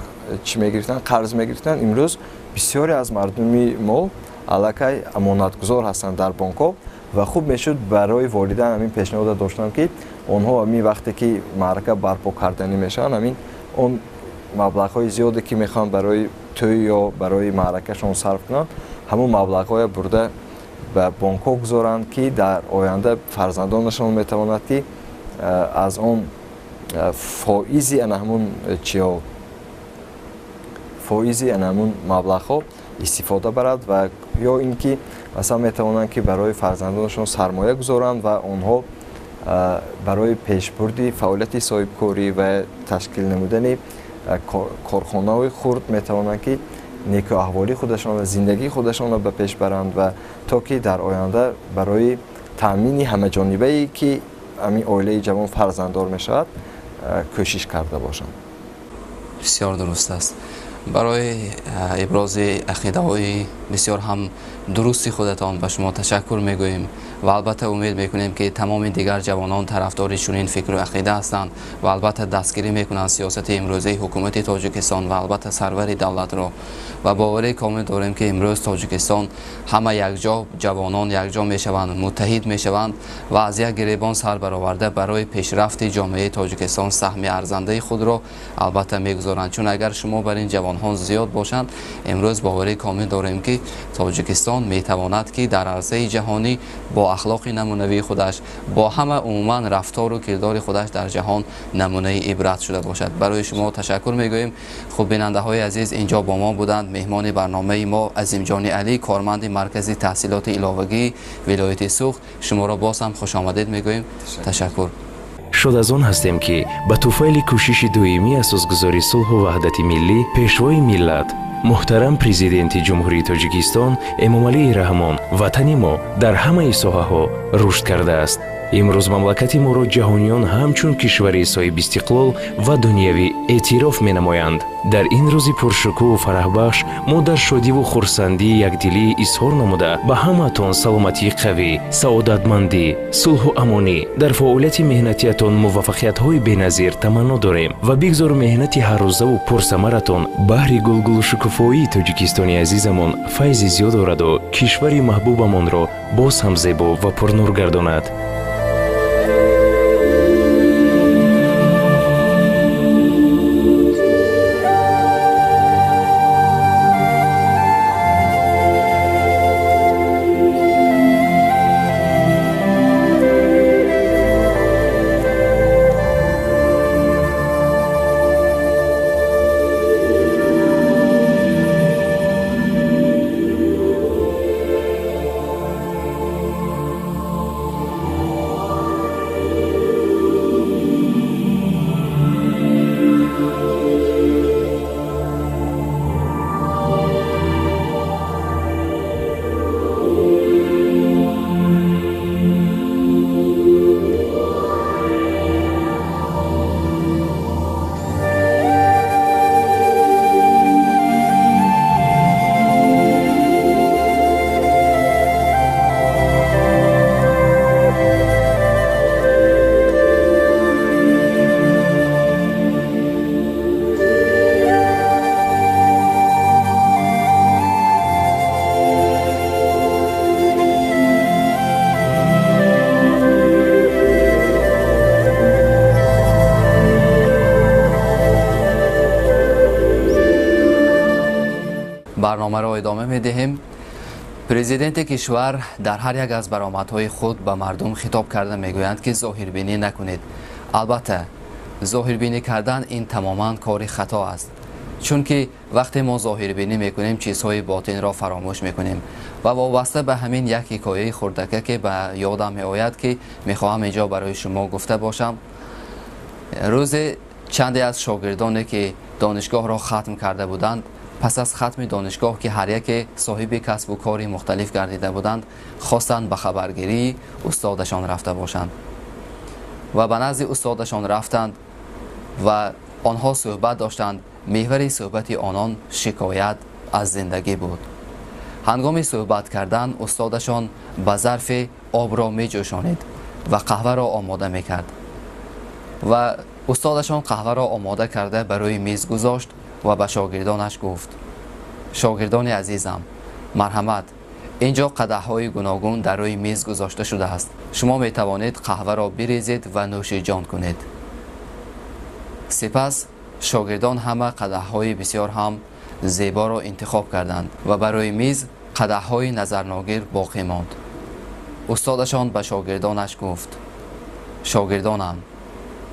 чӣ мегирифтанд, қарз мегирифтанд, имрӯз бисёре аз мардуми мо аллакай амонатгузор ҳастанд дар бонкҳо. Ва хуб мешуд барои волидайн ҳамин пешниҳода доштам, ки онҳо ҳамин вақте ки маърака барпо карданӣ мешаванд, ҳамин он маблағҳои зиёде, ки мехоҳанд барои тӯй ё барои маъракашон сарф кунанд, ҳамон маблағҳоя бурда ба бонкҳо гузоранд, ки дар оянда фарзандонашон метавонад, ки аз он фоизи ана ҳамун чиҳо, фоизи ана ҳамун маблағҳо истифода барад. Ва ё ин ки, масалан, метавонанд, ки барои фарзандонашон сармоя гузоранд ва онҳо барои пешбурди фаъолияти соҳибкорӣ ва ташкил намудани корхонаҳои хурд метавонанд, ки некуаҳволии худашон ва зиндагии худашонро ба пеш баранд ва то ки дар оянда барои таъмини ҳамаҷонибае, ки ҳамин оилаи ҷавон фарзанддор мешавад, кӯшиш карда бошанд. Бисёр дуруст аст. Барои ибрози ақидаҳои бисёр ҳам дурусти худатон ба шумо ташаккур мегӯем ва албатта умед мекунем, ки тамоми дигар ҷавонон тарафдори чунин фикру ақида ҳастанд ва албатта дастгирӣ мекунанд сиёсати имрӯзаи ҳукумати Тоҷикистон ва албатта сарвари давлатро. Ва боварии комил дорем, ки имрӯз Тоҷикистон ҳама якҷо, ҷавонон якҷо мешаванд, муттаҳид мешаванд ва аз як гиребон сар бароварда барои пешрафти ҷомеаи Тоҷикистон саҳми арзандаи худро албатта мегузоранд. Чун агар шумо бар ин ҷавонҳо зиёд бошанд, имрӯз боварии комил дорем, ки Тоҷикистон метавонад, ки дар арсаи ҷаҳонӣ бо ахлоқи намунавии худаш, бо ҳама умуман рафтору кирдори худаш дар ҷаҳон намунаи ибрат шуда бошад. Барои шумо ташаккур мегӯем. Хуб, бинандаҳои азиз, инҷо бо мо буданд меҳмони барномаи мо Азимҷони Алӣ, корманди маркази таҳсилоти иловагии вилояти Суғд. Шуморо боз ҳам хушомадед мегӯем. Ташаккур. Шод аз он ҳастем, ки ба туфайли кӯшиши доимии асосгузори сулҳу ваҳдати миллӣ, Пешвои миллат, муҳтарам Президенти Ҷумҳурии Тоҷикистон Эмомалии Раҳмон ватани мо дар ҳамаи соҳаҳо рушд кардааст. Имрӯз мамлакати моро ҷаҳониён ҳамчун кишвари соҳибистиқлол ва дунявӣ эътироф менамоянд. Дар ин рӯзи пуршукӯҳу фараҳбахш мо дар шодиву хурсандии якдилӣ изҳор намуда, ба ҳамаатон саломатии қавӣ, саодатмандӣ, сулҳу амонӣ, дар фаъолияти меҳнатиятон муваффақиятҳои беназир таманно дорем ва бигзор меҳнати ҳаррӯзаву пурсамаратон баҳри гулгулшукуфоии Тоҷикистони азизамон файзи зиёд ораду кишвари маҳбубамонро боз ҳам зебо ва пурнур гардонад. Барномаро идома медиҳем. Президенти кишвар дар ҳар як аз баромадҳои худ ба мардум хитоб карда мегӯянд, ки зоҳирбинӣ накунед. Албатта, зоҳирбинӣ кардан ин тамоман кори хато аст, чунки вақте мо зоҳирбинӣ мекунем, чизҳои ботинро фаромӯш мекунем. Ва вобаста ба ҳамин як ҳикояи хурдака, ки ба ёдам меояд, ки мехоҳам инҷо барои шумо гуфта бошам. Рӯзе чанде аз шогирдоне, ки донишгоҳро хатм карда буданд, Пас аз хатми донишгоҳ, ки ҳар яке соҳиби касбу кори мухталиф гардида буданд, хостанд ба хабаргирии устодашон рафта бошанд ва ба назди устодашон рафтанд ва онҳо суҳбат доштанд. Меҳвари суҳбати онон шикоят аз зиндагӣ буд. Ҳангоми суҳбат кардан устодашон ба зарфе обро меҷӯшонид ва қаҳваро омода мекард ва устодашон қаҳваро омода карда ба рӯи миз гузошт ва ба шогирдонаш гуфт: шогирдони азизам, марҳамат, ин ҷо қадаҳҳои гуногун дар рӯи миз гузошта шудааст. Шумо метавонед қаҳваро бирезед ва нӯши ҷон кунед. Сипас шогирдон ҳама қадаҳҳои бисёр ҳам зеборо интихоб карданд ва ба рӯи миз қадаҳҳои назарногир боқӣ монд. Устодашон ба шогирдонаш гуфт: шогирдонам,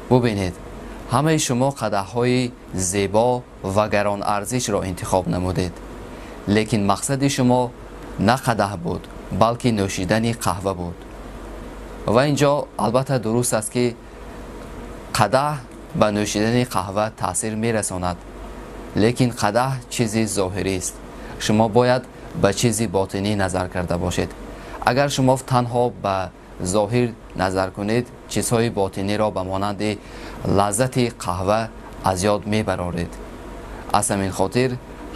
бубинед, ҳамаи шумо қадаҳҳои зебо ва гаронарзишро интихоб намудед, лекин мақсади шумо на қадаҳ буд, балки нӯшидани қаҳва буд. Ва ин ҷо албатта дуруст аст, ки қадаҳ ба нӯшидани қаҳва таъсир мерасонад, лекин қадаҳ чизи зоҳирист. Шумо бояд ба чизи ботинӣ назар карда бошед. Агар шумо танҳо ба зоҳир назар кунед, чизҳои ботиниро ба монанди лаззати қаҳва аз ёд мебароред. Аз ҳамин хотир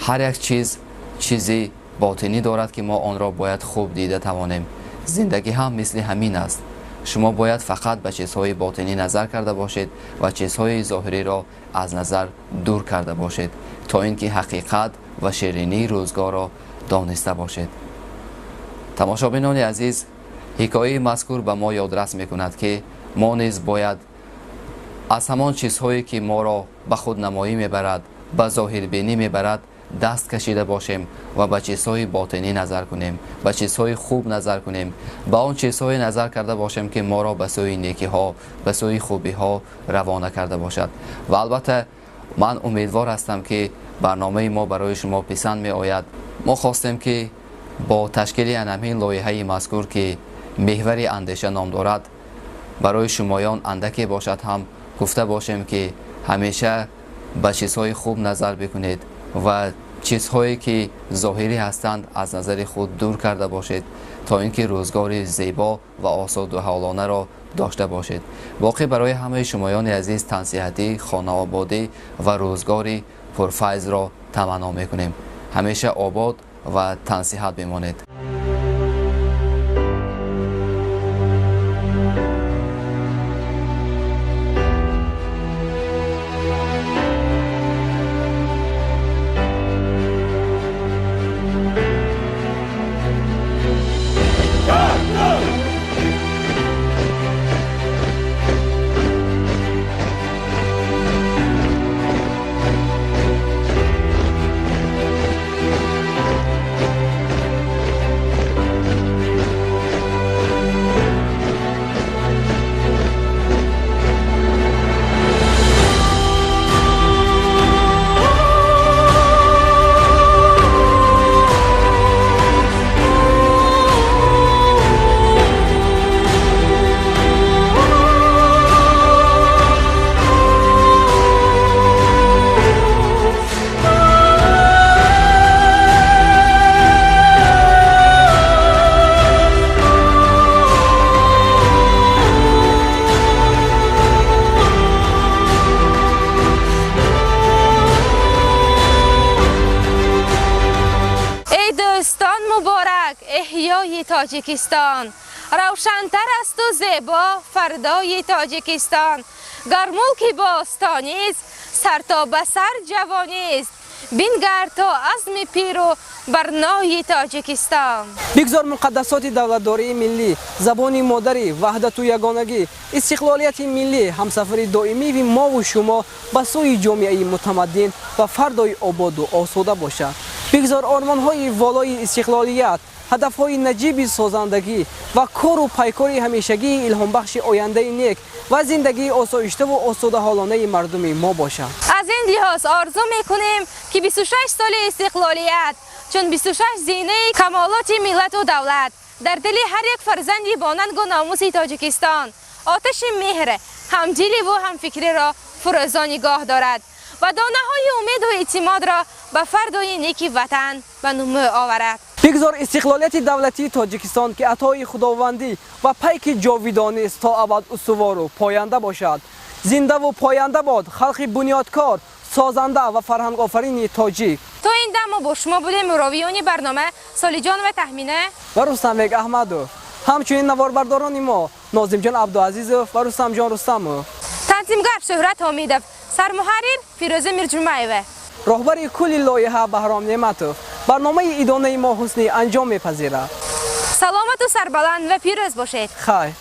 ҳар як чиз чизи ботинӣ дорад, ки мо онро бояд хуб дида тавонем. Зиндагӣ ҳам мисли ҳамин аст. Шумо бояд фақат ба чизҳои ботинӣ назар карда бошед ва чизҳои зоҳириро аз назар дур карда бошед, то ин ки ҳақиқат ва ширинии рӯзгорро дониста бошед. Тамошобинони азиз, ҳикояи мазкур ба мо ёдрас мекунад, ки мо низ бояд аз ҳамон чизҳое, ки моро ба худнамоӣ мебарад, ба зоҳирбинӣ мебарад, даст кашида бошем ва ба чизҳои ботинӣ назар кунем, ба чизҳои хуб назар кунем, ба он чизҳое назар карда бошем, ки моро ба сӯи некиҳо, ба сӯи хубиҳо равона карда бошад. Ва албатта ман умедвор ҳастам, ки барномаи мо барои шумо писанд меояд. Мо хостем, ки бо ташкили анамин лоиҳаи мазкур, ки меҳвари андеша ном дорад, барои шумоён андаке бошад ҳам гуфта бошем, ки ҳамеша ба чизҳои хуб назар бикунед ва чизҳое, ки зоҳирӣ ҳастанд, аз назари худ дур карда бошед, то ин ки рӯзгори зебо ва осудаҳолонаро дошта бошед. Боқӣ барои ҳамаи шумоёни азиз тансиҳатӣ, хонаободӣ ва рӯзгори пурфайзро таманно мекунем. Ҳамеша обод ва тансиҳат бимонед. Тоҷикистон равшантар асту зебо фардои Тоҷикистон. Гар мулки бостонист, сар то ба сар ҷавонист, бингар то азми пиру барнои Тоҷикистон. Бигзор муқаддасоти давлатдории миллӣ, забони модарӣ, ваҳдату ягонагӣ, истиқлолияти миллӣ ҳамсафари доимии мову шумо ба сӯи ҷомеаи мутамаддин ва фардои ободу осуда бошад. Бигзор ормонҳои волои истиқлолият, ҳадафҳои наҷиби созандагӣ ва кору пайкори ҳамешагии илҳомбахши ояндаи нек ва зиндагии осоиштаву осудаҳолонаи мардуми мо бошад. Аз ин лиҳоз орзу мекунем, ки 26 соли истиқлолият чун 26 зинаи камолоти миллату давлат дар дили ҳар як фарзанди бонангу номуси Тоҷикистон оташи меҳр, ҳамдиливу ҳамфикриро фурӯзон нигоҳ дорад. ва донаҳои умеду эътимодро ба фардои неки ватан ба нумӯ оварад. Бигзор истиқлолияти давлатии Тоҷикистон, ки атои худовандӣ ва пайки ҷовидонист, то абад устувору поянда бошад. Зиндаву поянда бод халқи бунёдкор, созанда ва фарҳангофарини тоҷик. То ин дам мо бо шумо будем ровиёни барнома Солиҷон ва Таҳмина ва Рустамбек Аҳмадов, ҳамчунин наворбардорони мо Нозимҷон Абдуазизов ва Рустамҷон Рустамов, танзимгар Шӯҳрат Ҳомидов, сармуҳаррир Фирӯза Мирҷумаева, роҳбари кулли лоиҳа Баҳром Неъматов. Барномаи идонаи мо ҳусни анҷом мепазирад. Саломату сарбаланд ва пирӯз бошед. Хайр.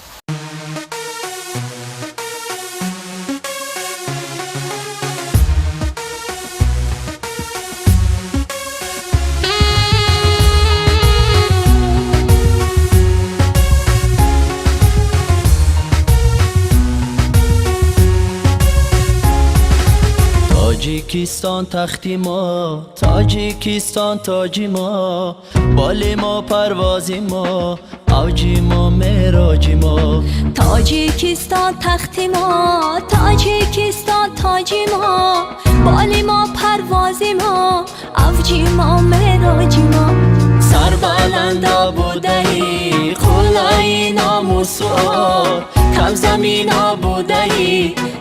Тоҷикистон тахти мо, Тоҷикистон тоҷи мо, боли мо, парвози мо, авҷи мо, мероҷи мо. Тоҷикистон тахти мо, Тоҷикистон тоҷи мо, боли мо, парвози мо, авҷи мо, мероҷи мо. Сарбаланда будаӣ, қуллаи номусу ор, камзамино будаӣ,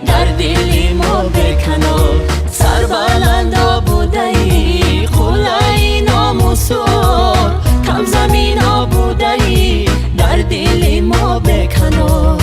дар дили мо беканор. Сарбаланда будаӣ, қуллаи номусу ор, камзамино будаӣ, дар дили мо беканор.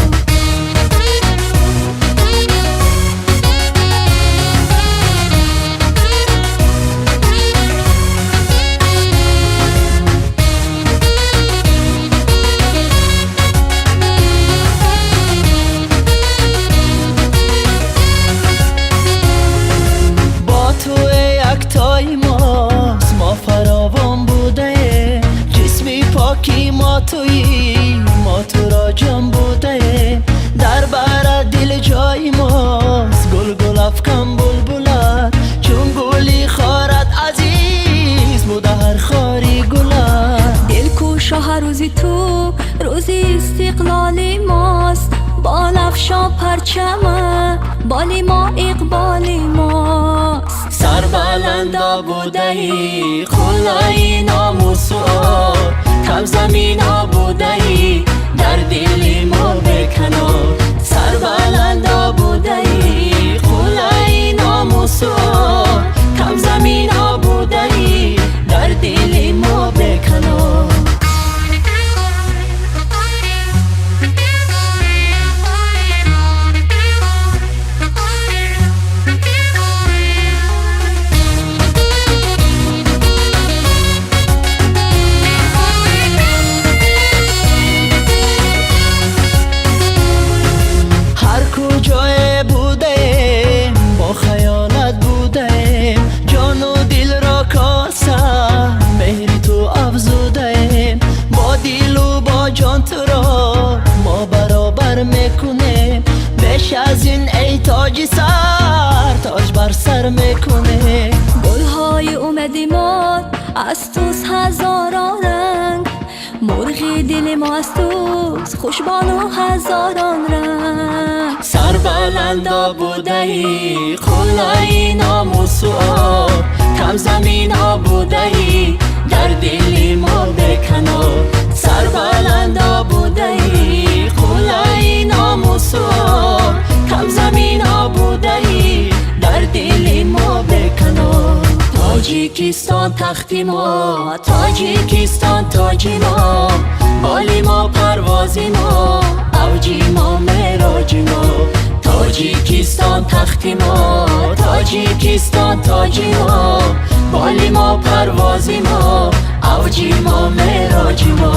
Туи мо туро ҷон будаем, дар бара дил ҷои мост, гулгул афкан булбулат, чун гули хорат азиз буда ҳар хори гулат. Дилкушо ҳар рӯзи ту рӯзи истиқлоли мост, болафшо парчама боли мо иқболи мост. Сарбаланда будаӣ, қуллаи номусу ор, камзамино будаӣ, дар дили мо беканор. Сарбаланда будаӣ, қуллаи номусу ор, камзамино будаӣ, дар дили мо беканор. Аз ин эй тоҷи сар тоҷ бар сар мекунем. Гулҳои умеди мо аз туст ҳазорон ранг, мурғи дили мо аз туст хушбону ҳазорон ранг. Сарбаланда будаӣ, қуллаи номусу ор, камзамино будаӣ, дар дили мо беканор. Сарбаланда будаӣ, қуллаи номусу ор, камзамино будаӣ, дар дили мо беканор. Тоҷикистон тахти мо, Тоҷикистон тоҷи мо, боли мо, парвози мо, авҷи мо, мероҷи мо. Тоҷикистон тахти мо, Тоҷикистон тоҷи мо, боли мо, парвози мо, авҷи мо, мероҷи мо.